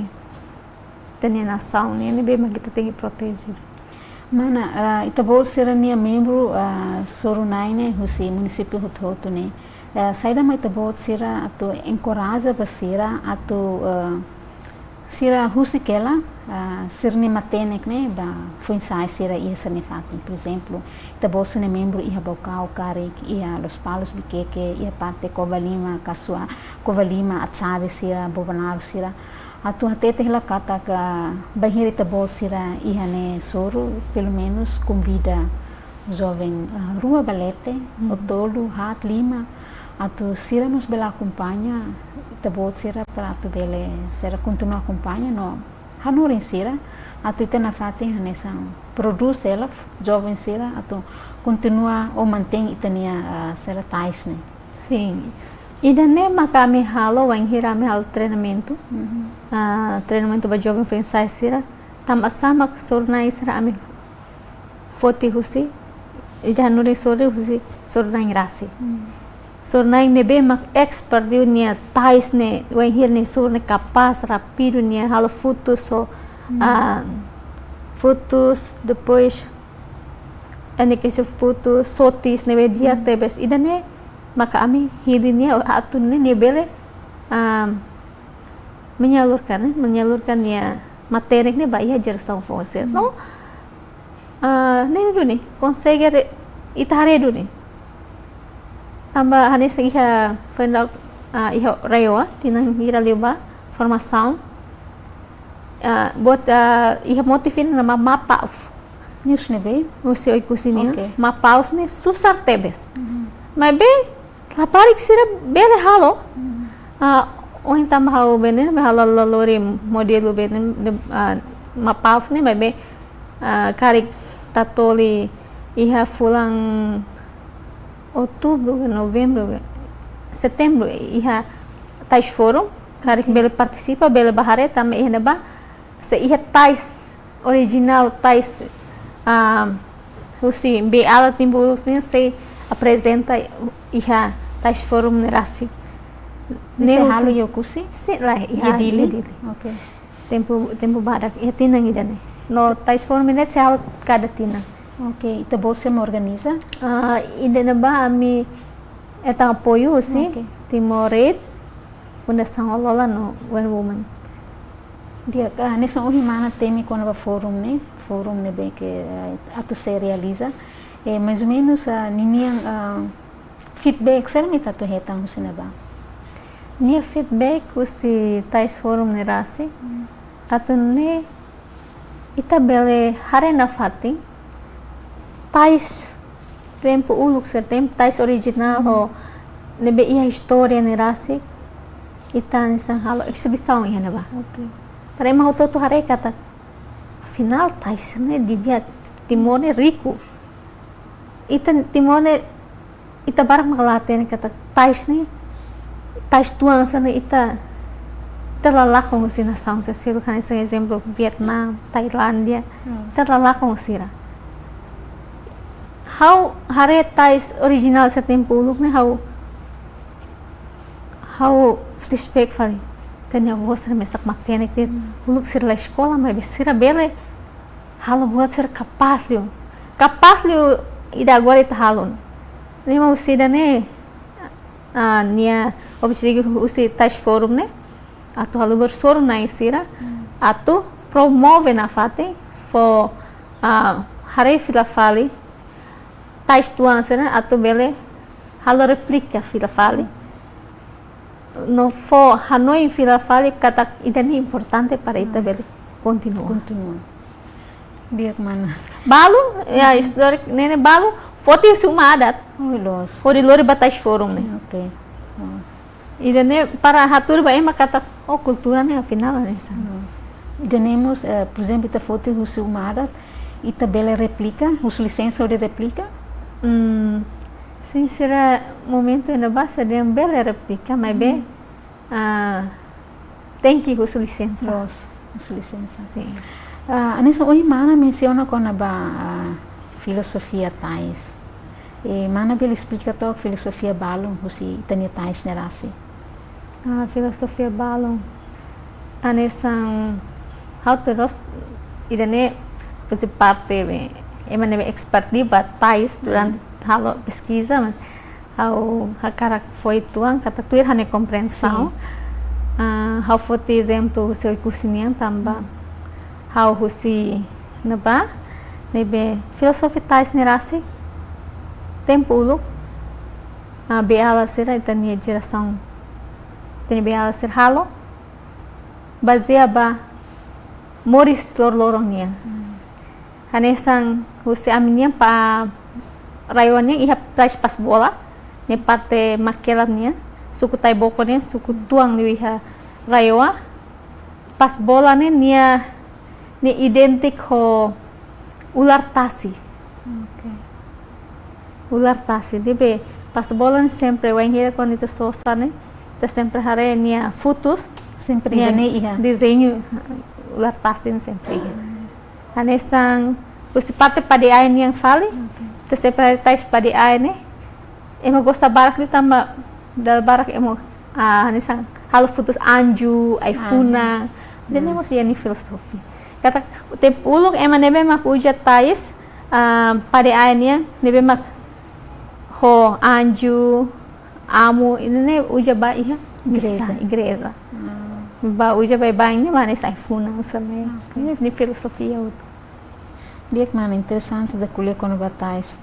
ita-nia nasaun nian, ne'ebé mak ita tenke proteje. Mana, ah, ita-boot sira-nia membru, ah, soru-na'in ne'e husi munisípiu hotu-hotu ne'e. Ah, saida mak ita-boot sira atu enkoraja ba sira atu, ah, sira husik hela, ah, sira-nia matenek ne'e ba foin-sa'e sira iha sira-nia fatin. Por ezemplu, ita-boot sira-nia membru iha Baucau karik, iha Lospalos, Viqueque, iha parte Covalima, Kasua, Covalima, Atsabe sira, Bobonaro sira. Atu hatete hela katak bainhira ita-boot sira iha ne'e soru, pelumenus konvida joven, ah, rua ba leten, ou tolu, haat, lima, atu sira mós bele akompaña ita-boot sira para atu bele sira kontinua akompaña no hanorin sira atu ita nafatin hanesan prodús self, joven sira atu kontinua ou mantein ita-nia, ah, sira tais ne'e. Sin. Ida-ne'e maka ami halo, wainhira ami halo treinamentu. Ah, treinamentu ba joven foin-sa'e sira. Tanba sá mak soru-na'in sira ami foti husi Ida hanorin soru husi soru-na'in rasik. Hmm. Soru-na'in ne'ebé mak expert liu nia tais ne'e, wainhira nia soru ne'e kapás, rápidu, nia halo futus ho, hmm, ah, futus, depois, ene ke se futus, sotis ne'ebé di'ak, hmm, tebes. Ida-ne'e maka ami hili nia atu nune'e nia bele, ah, menyalurkan, eh, menyalurkan nia matenek ne'e ba iha jerasaun foun sira. Hmm. No, ah, ne'e duni, konsege re-, ita haree duni. Tanba hanesan iha foin daudauk, ah, iha RAEOA, tinan hira liubá, formasaun. Ah, buat, ah, iha motif ida ne'ebé MAPAUF. News ne'ebé? Husi Oekusi nian. Oke. MAPAUF ne'e susar tebes. Mhm. Maibé, labarik sira bele halo. Hmm. Ah, ohin tanba ha'u bene, be halo lalori modelu bene, de, ah, MAPAUF ne'e, maibé, ah, karik tatoli iha fulan Outubru, Novembru, Setembru, iha Tais Forum, karik, oke, bele partisipa, bele bá haree, tanba iha ne'ebá, se iha tais orijinál, tais, ah, husi beiala tempu uluk sira sei aprezenta iha Tais Forum ne'e rasik. Ne'e sei halo husi iha Oekusi? Sin, lae, iha, iha Dili? Iha Dili. Oke. Tempu, tempu badak, iha tinan ida-ne'e. No Tais Forum ne'e sei halo kada tinan. Oke, ita-boot sé mak organiza? Ah, ida-ne'ebá ami hetan apoiu husi, oke, Timor Aid, Fundasaun Alola no One Woman. Di'ak, ah, hanesan ohin mana temi kona-ba forum ne'e, forum ne'ebé ke, eh, atu sei realiza. Eh, mais ou menos, ah, ninian, ah, feedback saida mak ita atu hetan husi ne'ebá? Nia feedback husi Tais Forum ne'e rasik. Hmm. Atu nune'e ita bele haree nafatin tais tempu uluk sira, tempu tais orijinál, hmm, ho ne'ebé iha istória ne'e rasik, ita hanesan halo ezibisaun iha ne'ebá. Oke. Para ema hotu-hotu haree katak, afinál, tais ne'e didi'ak, Timor ne'e riku. Ita Timor ne'e, ita barak mak la hatene katak tais ne'e, tais tuan sira-ne'e ita, ita la lakon husi nasaun sira seluk, hanesan ezemplu Vietnam, Tailándia, hmm, ita la lakon sira. Ha'u haree tais orijinál sira tempu uluk ne'e ha'u, ha'u flashback fali. Ita-nia avó sira mesak matenek de'it, hmm, uluk sira la eskola, maibé sira bele halo buat sira kapás liu. Kapás liu ida agora ita halo. Ne'e mak husi ida-ne'e, ah, nia objetivu husi Tais Forum ne'e, atu halo bersoru nai sira, hmm, atu promove nafatin fó, ah, haree fila fali tais tuan sira atu bele halo réplika fila fali. No fó hanoin fila fali katak ida-ne'e importante para ita, nice, bele kontinua. Kontinua. Di'ak mana. Balu, ya, hmm, istória ne'e ne'e balu, foti husi uma adat. Oh, loos. Hodi lori ba Tais Forum ne'e. Oke. Oh. Ida-ne'e para hatudu ba ema katak, oh, kultura ne'e afinál hanesan. Loos. Ida-ne'e mós, eh, por ezemplu, ita foti husi uma adat, ita bele réplika, husu lisensa hodi réplika? Hmm, sin, sira momentu iha ne'ebá sira dehan bele réplika, maibé, hmm, ah, tenke husu lisensa. Loos, husu lisensa. Sin. Ah, hanesan ohin mana mensiona kona-ba, ah, filozofia tais. E mana bele esplika took filozofia balun husi ita-nia tais ne'e rasik? Ah, filozofia balun. Hanesan ha'u terus ida-ne'e husi parte be, ema ne'ebé expert liu ba tais durante, hmm, halo peskiza, mas ha'u hakarak fó uitoan katak tuir ha'u-nia komprensaun. Sin. Ah, ha'u foti ezemplu husi Oekusi nian tanba, hmm, ha'u husi ne'ebá, ne'ebé filozofia tais ne'e rasik tempu uluk, ah, beiala sira, ita-nia jerasaun, ita-nia beiala sira halo bazeia ba moris loroloron nian. Hmm. Hanesan husi ami-nian ba RAEOA nian iha Place Pasbola, ne'e parte Makelab nian, suku Taiboko nian, suku tuan liu iha RAEOA. Pasbola ne'e nia, nia idéntiku ho ular tasi. Oke. Ular tasi, ne'ebé Pasbola ne'e sempre, wainhira kuandu ita sosa ne'e, ita sempre haree nia futus, sempre nia dezeñu iha. Dezeñu ular tasi ne'e sempre iha. Hanesan husi parte Padiae nian fali, oke, Ita sempre tais Padiae ne'e, ema gosta barak liu tanba dala barak ema, ah, hanesan halo fotos anju, ai-funan. Ida-ne'e mós iha nia filozofia. Katak tempu uluk ema ne'ebé mak uza tais, ah, Padiae nian, ne'ebé mak ho anju, amu, ida-ne'e uza ba iha misa, igreja. Ba uza ba iha ne'e, mana sai funa, sabe? Nia, nia filozofia hotu. Di'ak mana, interesante ita ko'alia kona-ba tais.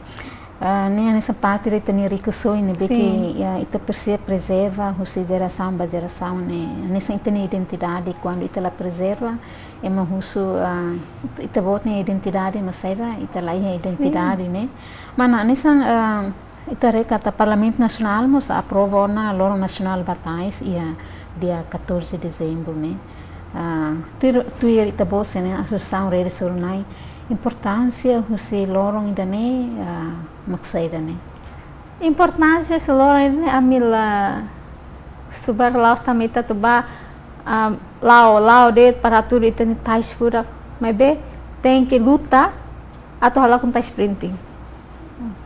Ah, ne'e hanesan parte ita-nia rikusoin ne'ebé ke, ya, ita presiza prezerva husi jerasaun ba jerasaun ne'e. Hanesan ita-nia identidade, kuandu ita la prezerva, ema husu, ah, ita-boot nia identidade mak saida, ita la iha identidade ne'e. Mana, hanesan, ah, ita haree katak Parlamentu Nasionál mós aprova ona loron nasionál ba tais iha dia catorze de dezembro ne'e. Ah, tuir, tuir ita-boot sira-ne'e, Asosiasaun Rede Soru Na'in, importánsia husi loron ida-ne'e, ah, mak saida ne'e? Importánsia husi loron ida-ne'e ami la subar la'ós tanba ita atu ba, ah, la'o, la'o de'it para tuir ita-nia tais furak, maibé tenke luta atu halakon tais printing.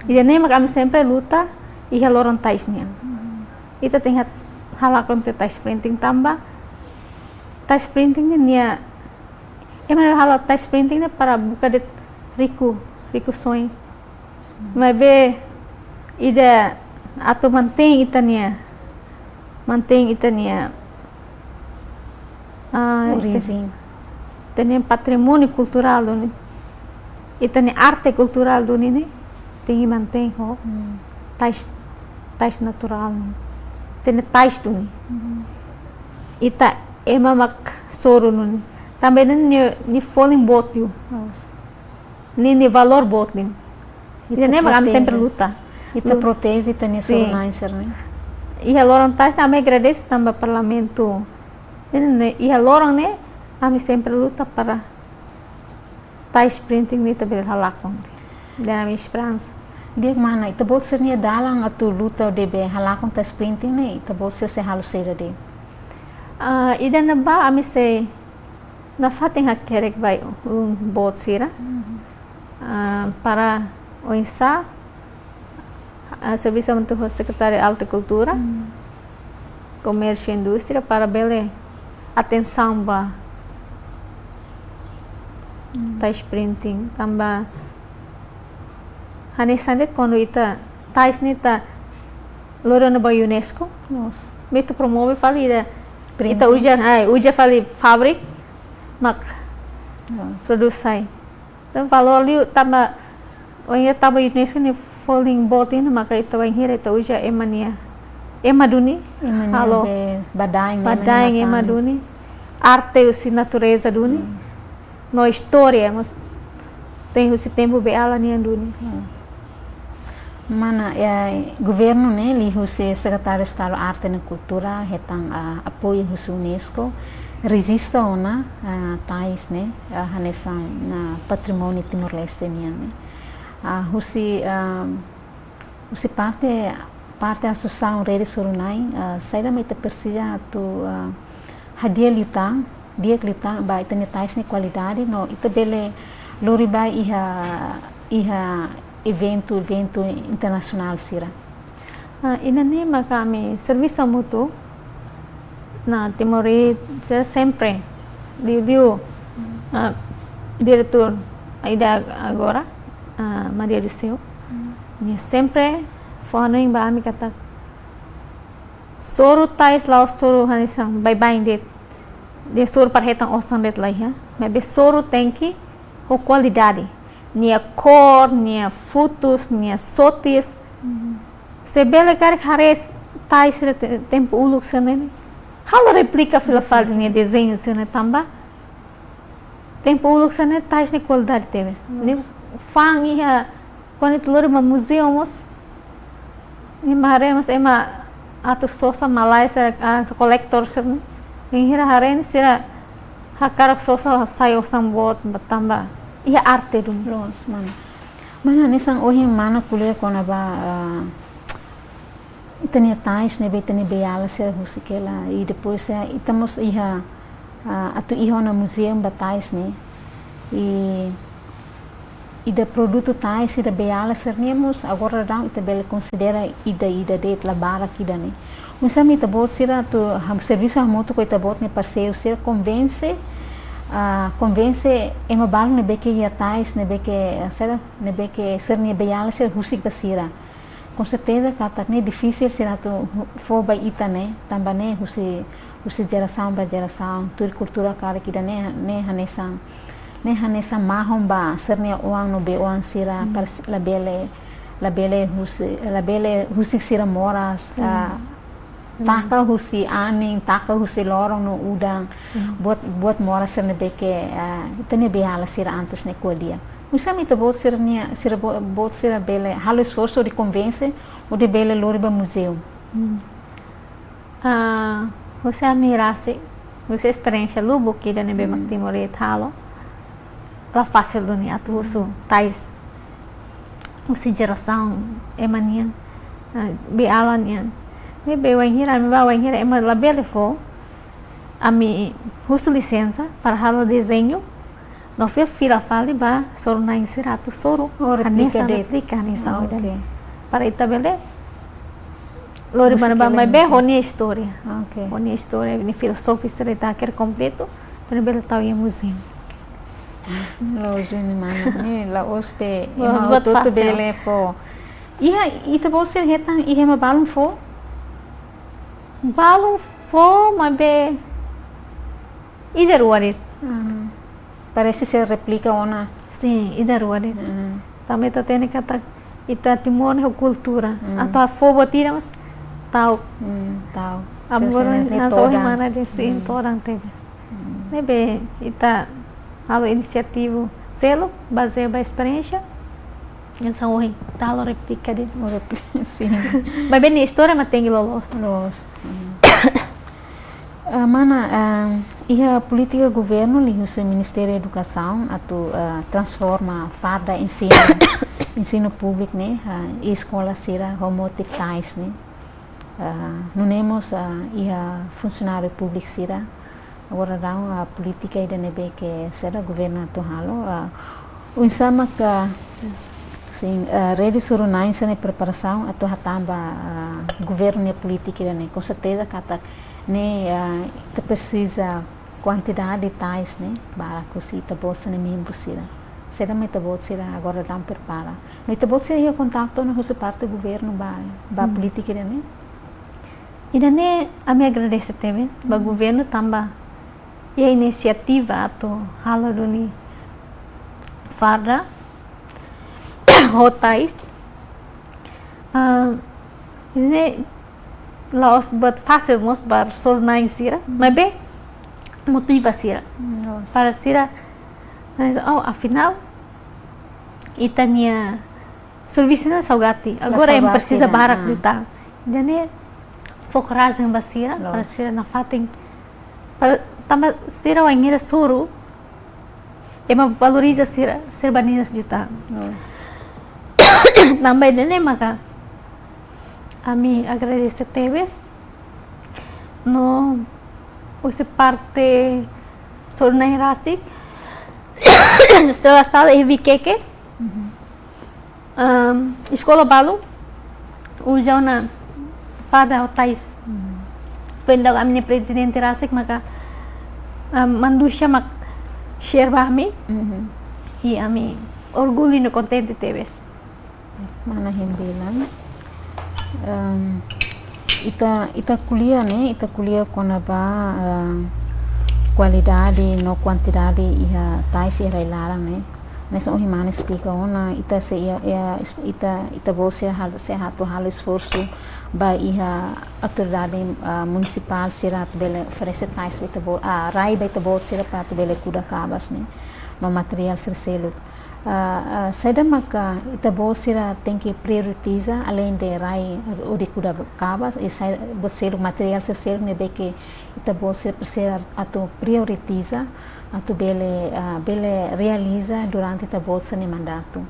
Ida-ne'e mak ami sempre luta iha loron tais nian. Ita tenke halakon tais printing tanba tais printing ne'e nia, ema halo tais printing ne'e para buka de'it riku, rikusoin. Maibé ida atu mantein ita-nia, mantein ita-nia, ah, ita, orijen, ita-nia patrimóniu kulturál duni, ita-nia arte kulturál duni ne'e tenke mantein ho tais, tais naturál ne'e. Ita-nia tais duni. Ita ema mak soru duni. Tanba nia, nia folin boot liu. Nia, nia valór boot liu. Ida-ne'e mak ami sempre luta. Ita proteje ita-nia soru-na'in sira-ne'e. Iha loron tais ne'e ami agradese tanba Parlamentu. Ne'e, ne'e, iha loron ne'e ami sempre luta para tais printing ne'e ita bele halakon. Ida-ne'e ami esperansa. Di'ak mana, ita-boot sira-nia dalan atu luta hodi bele halakon tais printing ne'e, ita-boot sira sei halo saida de'it? Ah, ida-ne'ebá ami sei nafatin hakerek ba ulun boot sira. Ah, para oinsá, ah, servisu hamutuk ho Sekretáriu Alta Kultura, Komérsiu i Indústria para bele atensaun ba tais printing. Tanba hanesan de'it kuandu ita tais ne'e ita lori ona ba UNESCO. Ita promove fali ida. Ita uza, ah, uza fali fábrika mak prodús sai. Entaun valór liu tanba, ohin tanba UNESCO nia folin boot ida-ne'e maka ita bainhira ita uza ema nia, ema duni. Ema nia halo be badaen, ema nia badaen, ema matan duni. Arte husi natureza duni. No istória mós tenke husi tempu beiala nian duni. Mana, eh, governu ne'e liuhusi Sekretáriu Estadu Arte no Kultura hetan, ah, apoiu husi UNESCO, rejista ona, ah, tais ne'e, ah, hanesan, ah, patrimóniu Timor-Leste nian ne'e. Ah, husi, ah, husi parte, parte Asosiasaun Rede Soru Na'in, ah, saida mak ita presiza atu, ah, hadi'a liután, di'ak liután ba ita-nia tais nia kualidade no ita bele lori ba iha, iha eventu, eventu internasionál sira. Ah, ida-ne'e maka ami servisu hamutuk ho Timor-Leste sempre, liuliu, ah, diretór ida agora, ah, Maria do Céu. Nia sempre fó hanoin ba ami katak soru tais la'ós soru hanesan baibain de'it. Nia soru para hetan osan de'it la iha. Maibé soru tenke ho kualidade. Nia kór, nia futus, nia sotis. Se bele karik haree tais sira te-, tempu uluk sira-ne'e. Halo réplika fila fali nia dezeñu sira-ne'e tanba tempu uluk sira-ne'e tais ne'e kualidade tebes. Ne'e fa'an iha, kuandu ita lori ba muzeu mós, ema haree mós ema atu sosa malae sira, ah, sira kolektór sira-ne'e. Bainhira haree ne'e sira hakarak sosa sai osan boot ba tanba iha arte duni. Loos, mana. Mana, hanesan ohin mana ko'alia kona-ba, ah, ita-nia tais ne'ebé ita-nia beiala sira husik hela, i depois, eh, ita mós iha, ah, atu iha ona muzeu ba tais ne'e. I ida produtu tais, ida beiala sira-nian mós agora daudaun ita bele konsidera ida-ida de'it, la barak ida ne'e. Oinsá mak ita-boot sira atu ham-, servisu hamutuk ho ita-boot nia parseiru sira, konvense, ah, konvense ema balu ne'ebé ke iha tais, ne'ebé ke, ah, sira, ne'ebé ke sira-nia beiala sira husik ba sira. Konserteza katak ne'e difisil sira atu hu-, fó ba ita ne'e, tanba ne'e husi, husi jerasaun ba jerasaun, tuir kultura karik ida ne'e, ne'e hanesan, ne'e hanesan mahon ba sira-nia oan no bei-oan sira, mm, para s-, labele, labele husi, labele husik sira moras, sin, ah, mm, taka husi anin, taka husi loron no udan, sin, buat, buat moras sira ne'ebé ke, ah, ita-nia beiala sira antes ne'e ko'alia. Oinsá mak ita-boot sira-nia, sira bo-, boot sira bele halo esforsu hodi konvense, hodi bele lori ba muzeu. Hmm. Ah, husi ami rasik, husi esperiénsia lubuk ida ne'ebé mak, hmm, Timor Aid halo. La fasil duni atu husu tais husi jerasaun ema nian, ah, beiala nian. Ne'ebé wainhira, ami bá wainhira ema labele fó, ami husu lisensa para halo dezeñu, no fila fali ba soru-na'in sira atu soru. Oh, replika hanesan de'it. Replika hanesan, ah, oke, ida-ne'e. Para ita bele lori ba ne'ebá, maibé ho nia istória. Oke. Ho nia istória, nia filozofia sira ita hakerek kompletu, entaun bele tau iha muzeu. La'ós duni mana, ne'e la'ós be, la'ós ema buat hotu-hotu fasil bele fó. Iha, ita-boot sira hetan, iha ema balun fó? Balun fó, maibé ida-rua de'it. Hmm. Parese sira replika ona. Sin, ida-rua de'it. Hmm. Tanba ita hatene katak ita Timor ne'e ho kultura. Hmm. Atu fó buat ida mas tau. Hmm, tau. Agora sira-sira ne'e, ah, todan. Mana de'it, sin, hmm, todan tebes. Hmm. Ne'ebé ita halo inisiativa seluk, bazeia ba esperiénsia. Hanesan ohin, ita halo replika de'it. Oh, replika, sin. Maibé nia istória mak tenke loloos. Loos. Hmm. Ah, mana, ah, iha polítika governu liuhusi Ministériu Edukasaun atu, ah, transforma farda ensinu, ensinu públiku ne'e, ah, iha eskola sira ho motivu tais ne'e. Ah, nune'e mós, ah, iha funsionáriu públiku sira. Agora daudaun, ah, polítika ida ne'ebé ke sira governu atu halo, ah, oinsá maka, sin, ah, rede soru-na'in sira-nia preparasaun atu hatán ba, ah, governu nia polítika ida ne'e. Konserteza katak ne'e, ah, ita presiza kuantidade tais ne'e barak husi ita-boot sira-nia membru sira. Saida mak ita-boot sira agora daudaun prepara? No ita-boot sira iha kontaktu ona husi parte governu ba, ba, hmm, polítika ida ne'e? Ida ne'e ami agradese tebes ba, hmm, governu tanba iha inisiativa atu halo duni farda ho tais. Ah, ida ne'e la'ós buat fasil mós ba soru-na'in sira, hmm, maibé motiva sira. Hmm, loos. Para sira, mas, oh, afinál, ita-nia servisu ne'e saugati. La saugati, agora ema presiza, ah, barak liután. Ida ne'e fó korajen ba sira, loos, para sira nafatin. Para, tanba sira wainhira soru, ema valoriza sira, sira baninas liután. Loos. Tanba ida ne'e maka ami agradese tebes. No husi parte soru-na'in rasik, se la sala iha Vikeke. Mhm. Am, eskola balu uza ona farda ho tais. Hmm. Foin daudaun ami-nia prezidente rasik maka, am, Manduxa mak share ba ami. Mhm. I ami orgullu no kontente tebes. Mana hembilan. Am, ita, ita ko'alia ne'e, ita ko'alia kona-ba, am, kualidade no kuantidade iha tais iha rai-laran ne'e. Hanesan ohin mana esplika ona, ita sei iha, iha, ita, ita-boot sei hal-, sei atu halo esforsu ba iha autoridade, ah, munisipál sira atu bele oferese tais ba ita-boot, ah, rai ba ita-boot sira para atu bele kuda kabas ne'e. No materiál sira seluk. Ah, ah, saida maka ita-boot sira tenke prioritiza, além de rai hodi kuda kabas, i sai, buat seluk, materiál sira seluk ne'ebé ke ita-boot sira presiza atu prioritiza, atu bele, ah, bele realiza durante ita-boot sira-nia mandatu?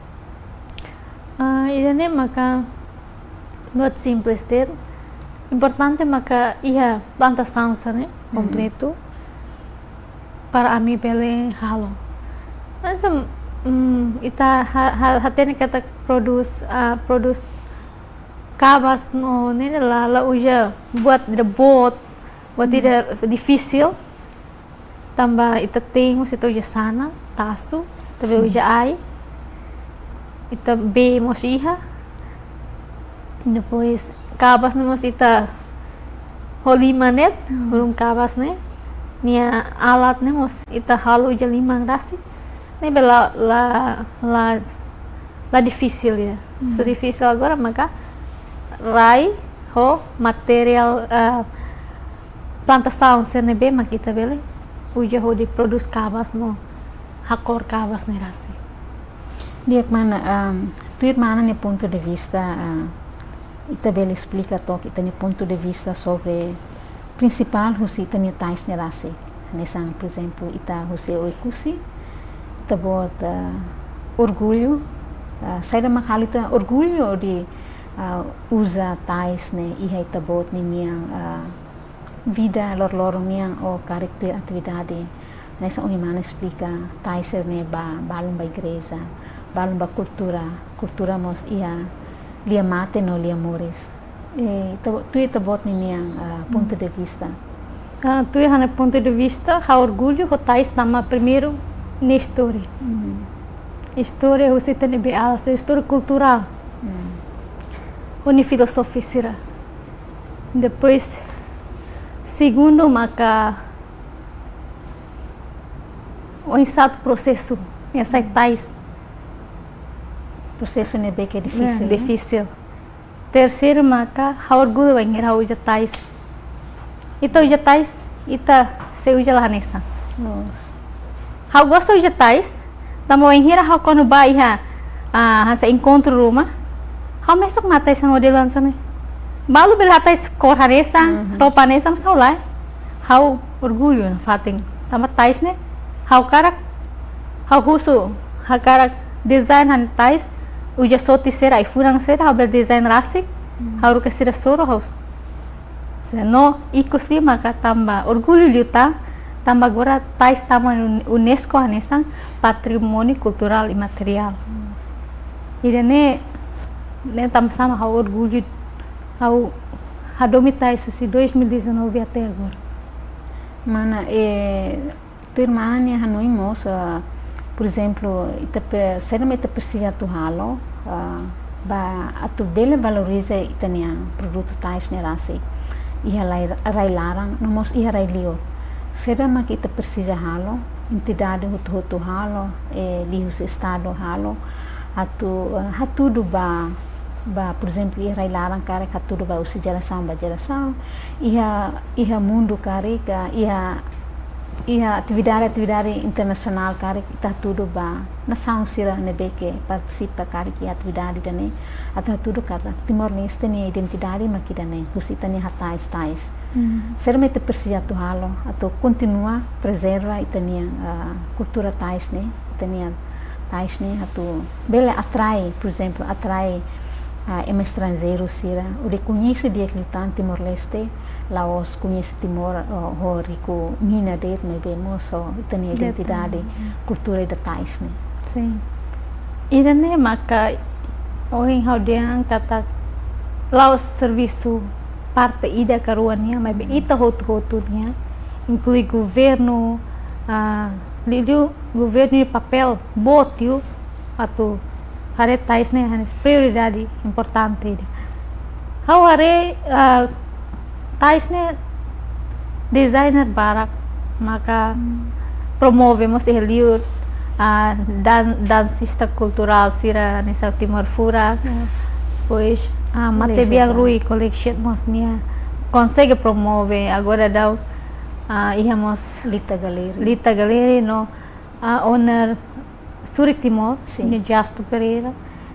Ah, ida ne'e maka buat simples de'it. Importante maka iha plantasaun sira-ne'e, mhm, kompletu para ami bele halo. Mas, em, Hmm, ita ha, ha, hatene katak produs, ah, produs kabas no ne'e la, la uza buat ida boot, buat ida difisil. Tanba ita te'in mós ita uza sanan, tasu, ita bele uza ai, ita bee mós iha. Depois kabas ne'e mós ita ho liman ne'e, ulun kabas ne'e. Nia alat ne'e mós ita halo uza liman rasik. Ne'ebé la, la, la, la difisil ya. So difisil agora maka rai ho materiál, eh, plantasaun sira ne'ebé mak ita bele uza hodi produs kabas no hakór kabas ne'e rasik. Di'ak mana, ehm, tuir mana nia pontu de vista, eh, ita bele esplika took ita-nia pontu de vista sobre prinsipál husi ita-nia tais ne'e rasik. Hanesan, por ezemplu, ita husi Oekusi, ita-boot, eh, orgullu, eh, saida mak halo ita orgullu hodi, eh, uza tais ne'e iha ita-boot ninian, eh, vida loroloron nian ou karik tuir atividade. Hanesan ohin mana esplika, tais sira-ne'e ba, balun ba igreja, balun ba kultura, kultura mós iha lia mate no lia moris. Eh, ita-bo-, tuir ita-boot ninian, ah, pontu de vista. Ah, tuir ha'u-nia pontu de vista, ha'u orgullu ho tais tanba primeiru nia istória. Istória husi ita-nia bee alas, istória kulturál. Ho nia filozofia sira. Depois, segundu maka oinsá atu prosesu nia sai tais. Prosesu ne'ebé ke difisil, eh, difisil. Terseiru maka ha'u orgullu bainhira ha'u uza tais. Ita uza tais, ita sei uza la hanesan. Loos. Ha'u gosta uza tais, tanba bainhira ha'u kuandu bá iha, ah, hanesan enkontru ruma, ha'u mesak mak hatais modelu hanesan ne'e. Balu bele hatais kór hanesan, roupa hanesan, mas ha'u lae. Ha'u orgullu nafatin. Tanba tais ne'e, ha'u hakarak, ha'u husu, hakarak design ha'u-nia tais, uza sorte sira, ai-funan sira, ha'u bele design rasik, ha'u haruka sira soru, ha'u. Se no, ikus liu maka tanba orgullu liután, tanba agora tais tama UN-, UNESCO hanesan patrimóniu kulturál imateriál. Ida-ne'e, ne'e tanba sá mak ha'u orgullu, ha'u hadomi tais husi dois mil e dezanove até agora. Mana, eh, tuir mana nia hanoin mós, ah, por ezemplu, ita pe-, saida mak ita presiza atu halo, ah, ba atu bele valoriza ita-nia produtu tais ne'e rasik iha rai, rai laran, no mós iha rai liur. Saida mak ita presiza halo, entidade hotu-hotu halo, eh, liuhusi Estadu halo, atu, eh, hatudu ba, ba, por ezemplu, iha rai laran karik hatudu ba husi jerasaun ba jerasaun, iha, iha mundu karik, eh, iha, iha atividade, atividade internasionál karik ita hatudu ba nasaun sira ne'ebé ke partisipa karik iha atividade ida-ne'e, atu hatudu katak Timor-Leste nia identidade mak ida-ne'e, husi ita-nia hatais tais. Saida mak ita presiza atu halo, atu kontinua prezerva ita-nia, ah, kultura tais ne'e, ita-nia tais ne'e, atu bele atrai, por ezemplu, atrai, ah, ema estranjeiru sira, hodi koñese di'ak liután Timor-Leste, la'ós koñese Timor, ho, ho riku mina de'it, maibé mós ho ita-nia identidade, kultura ida tais ne'e. Sin. Ida-ne'e maka ohin ha'u dehan katak la'ós servisu parte ida ka rua nian, maibé ita hotu-hotu nian, inklui governu, ah, liuliu governu nia papél boot liu atu haree tais ne'e hanesan prioridade importante ida. Ha'u haree, ah, tais ne'e designer barak maka promove mós iha liur, ah, dan-, dansista kulturál sira hanesan Timor Furak. Depois, ah, Matebian Rui Collection mós nia konsege promove, agora daudaun, ah, iha mós Lita Gallery. Lita Gallery no, ah, owner Surik Timor, sin, nia Justo Pereira,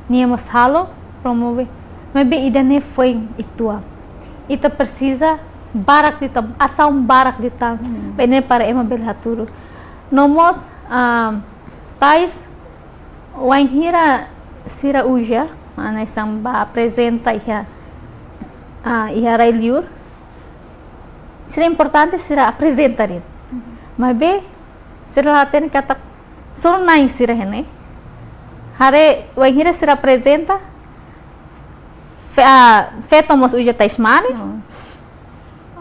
nia mós halo, promove. Maibé ida-ne'e foin uitoan. Ita presiza barak liután, asaun barak liután. Ba ne'e para ema bele hatudu. No mós, ah, tais, wainhira sira uza, hanesan ba aprezenta iha, ah, iha rai liur. Sira importante sira aprezenta de'it. Maibé, sira la hatene katak só na'in sira iha ne'e, Haree wainhira sira aprezenta, fe-, ah, feto mós uza tais mane. Oh.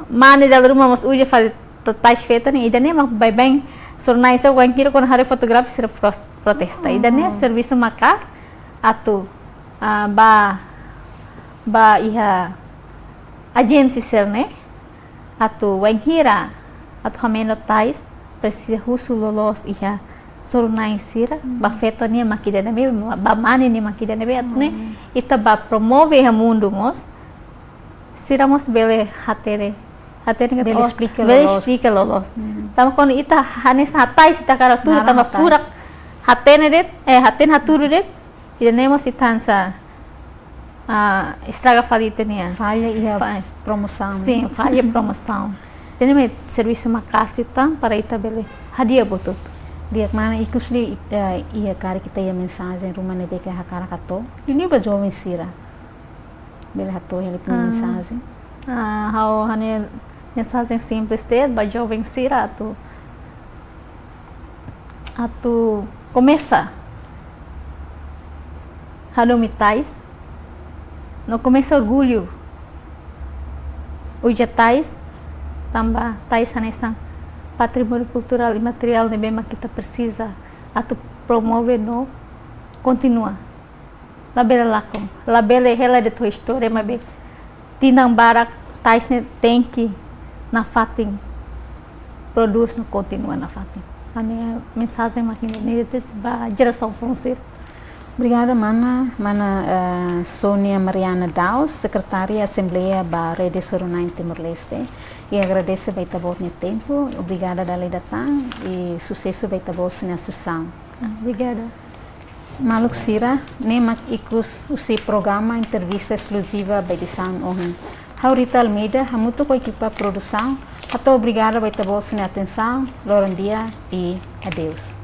Mane dala ruma mós uza fali ta-, tais feto ne'e, ida-ne'e mak baibain soru-na'in sira wainhira kuandu haree fotografia sira pros-, protesta. Ida-ne'e, oh, servisu maka'as atu, ah, ba, ba iha ajénsia sira-ne'e atu wainhira atu hameno tais presiza husu loloos iha soru-na'in sira, hmm, ba feto nian mak ida-ne'ebé, ba mane nian mak ida-ne'ebé, atu nune'e, hmm, ita ba promove iha mundu mós, sira mós bele hatene, hatene katak, bele, oh, esplika, bele loloos, esplika loloos. Hmm. Tanba kuandu ita hanesan hatais, ita hakarak hatudu, naran tanba hatais, furak hatene de'it, eh, hatene hatudu de'it, ida-ne'e mós ita hanesan, ah, estraga fali ita-nia, falla iha, fa-, promosaun. Sin, falla promosaun. Ida-ne'e mak servisu maka'as liután para ita bele hadi'a buat hotu. Di'ak, mana ikus liu, eh, iha karik ita iha mensajen ruma ne'ebé ke hakarak hato'o duni ba joven sira? Bele hato'o hela ita-nia, ah, mensajen. Ah, ha'u ha'u-nia mensajen simples de'it ba joven sira atu, atu komesa hadomi tais, no komesa orgullu uza tais, tanba tais hanesan patrimóniu kulturál imateriál ne'ebé mak ita presiza atu promove no kontinua. Labele lakon, labele hela de'it to'o istória, maibé tinan barak tais ne'e tenke nafatin prodús no kontinua nafatin. Ha'u-nia mensajen mak ne'e, ne'e de'it ba jerasaun foun sira. Obrigada, mana, mana, eh, Sónia Mariana Daus, Sekretária Asembleia ba Rede Soru-na'in Timor-Leste. I agradese ba ita-boot nia tempu. Obrigada dala ida tan i susesu ba ita-boot sira-nia asosiasaun. Ah, obrigada. Maluk sira, ne'e mak ikus husi programa entrevista eskluziva ba edisaun ohin. Ha'u Rita Almeida, hamutuk ho ekipa produsaun, hato'o obrigada ba ita-boot sira-nia atensaun, loron di'ak i adeus.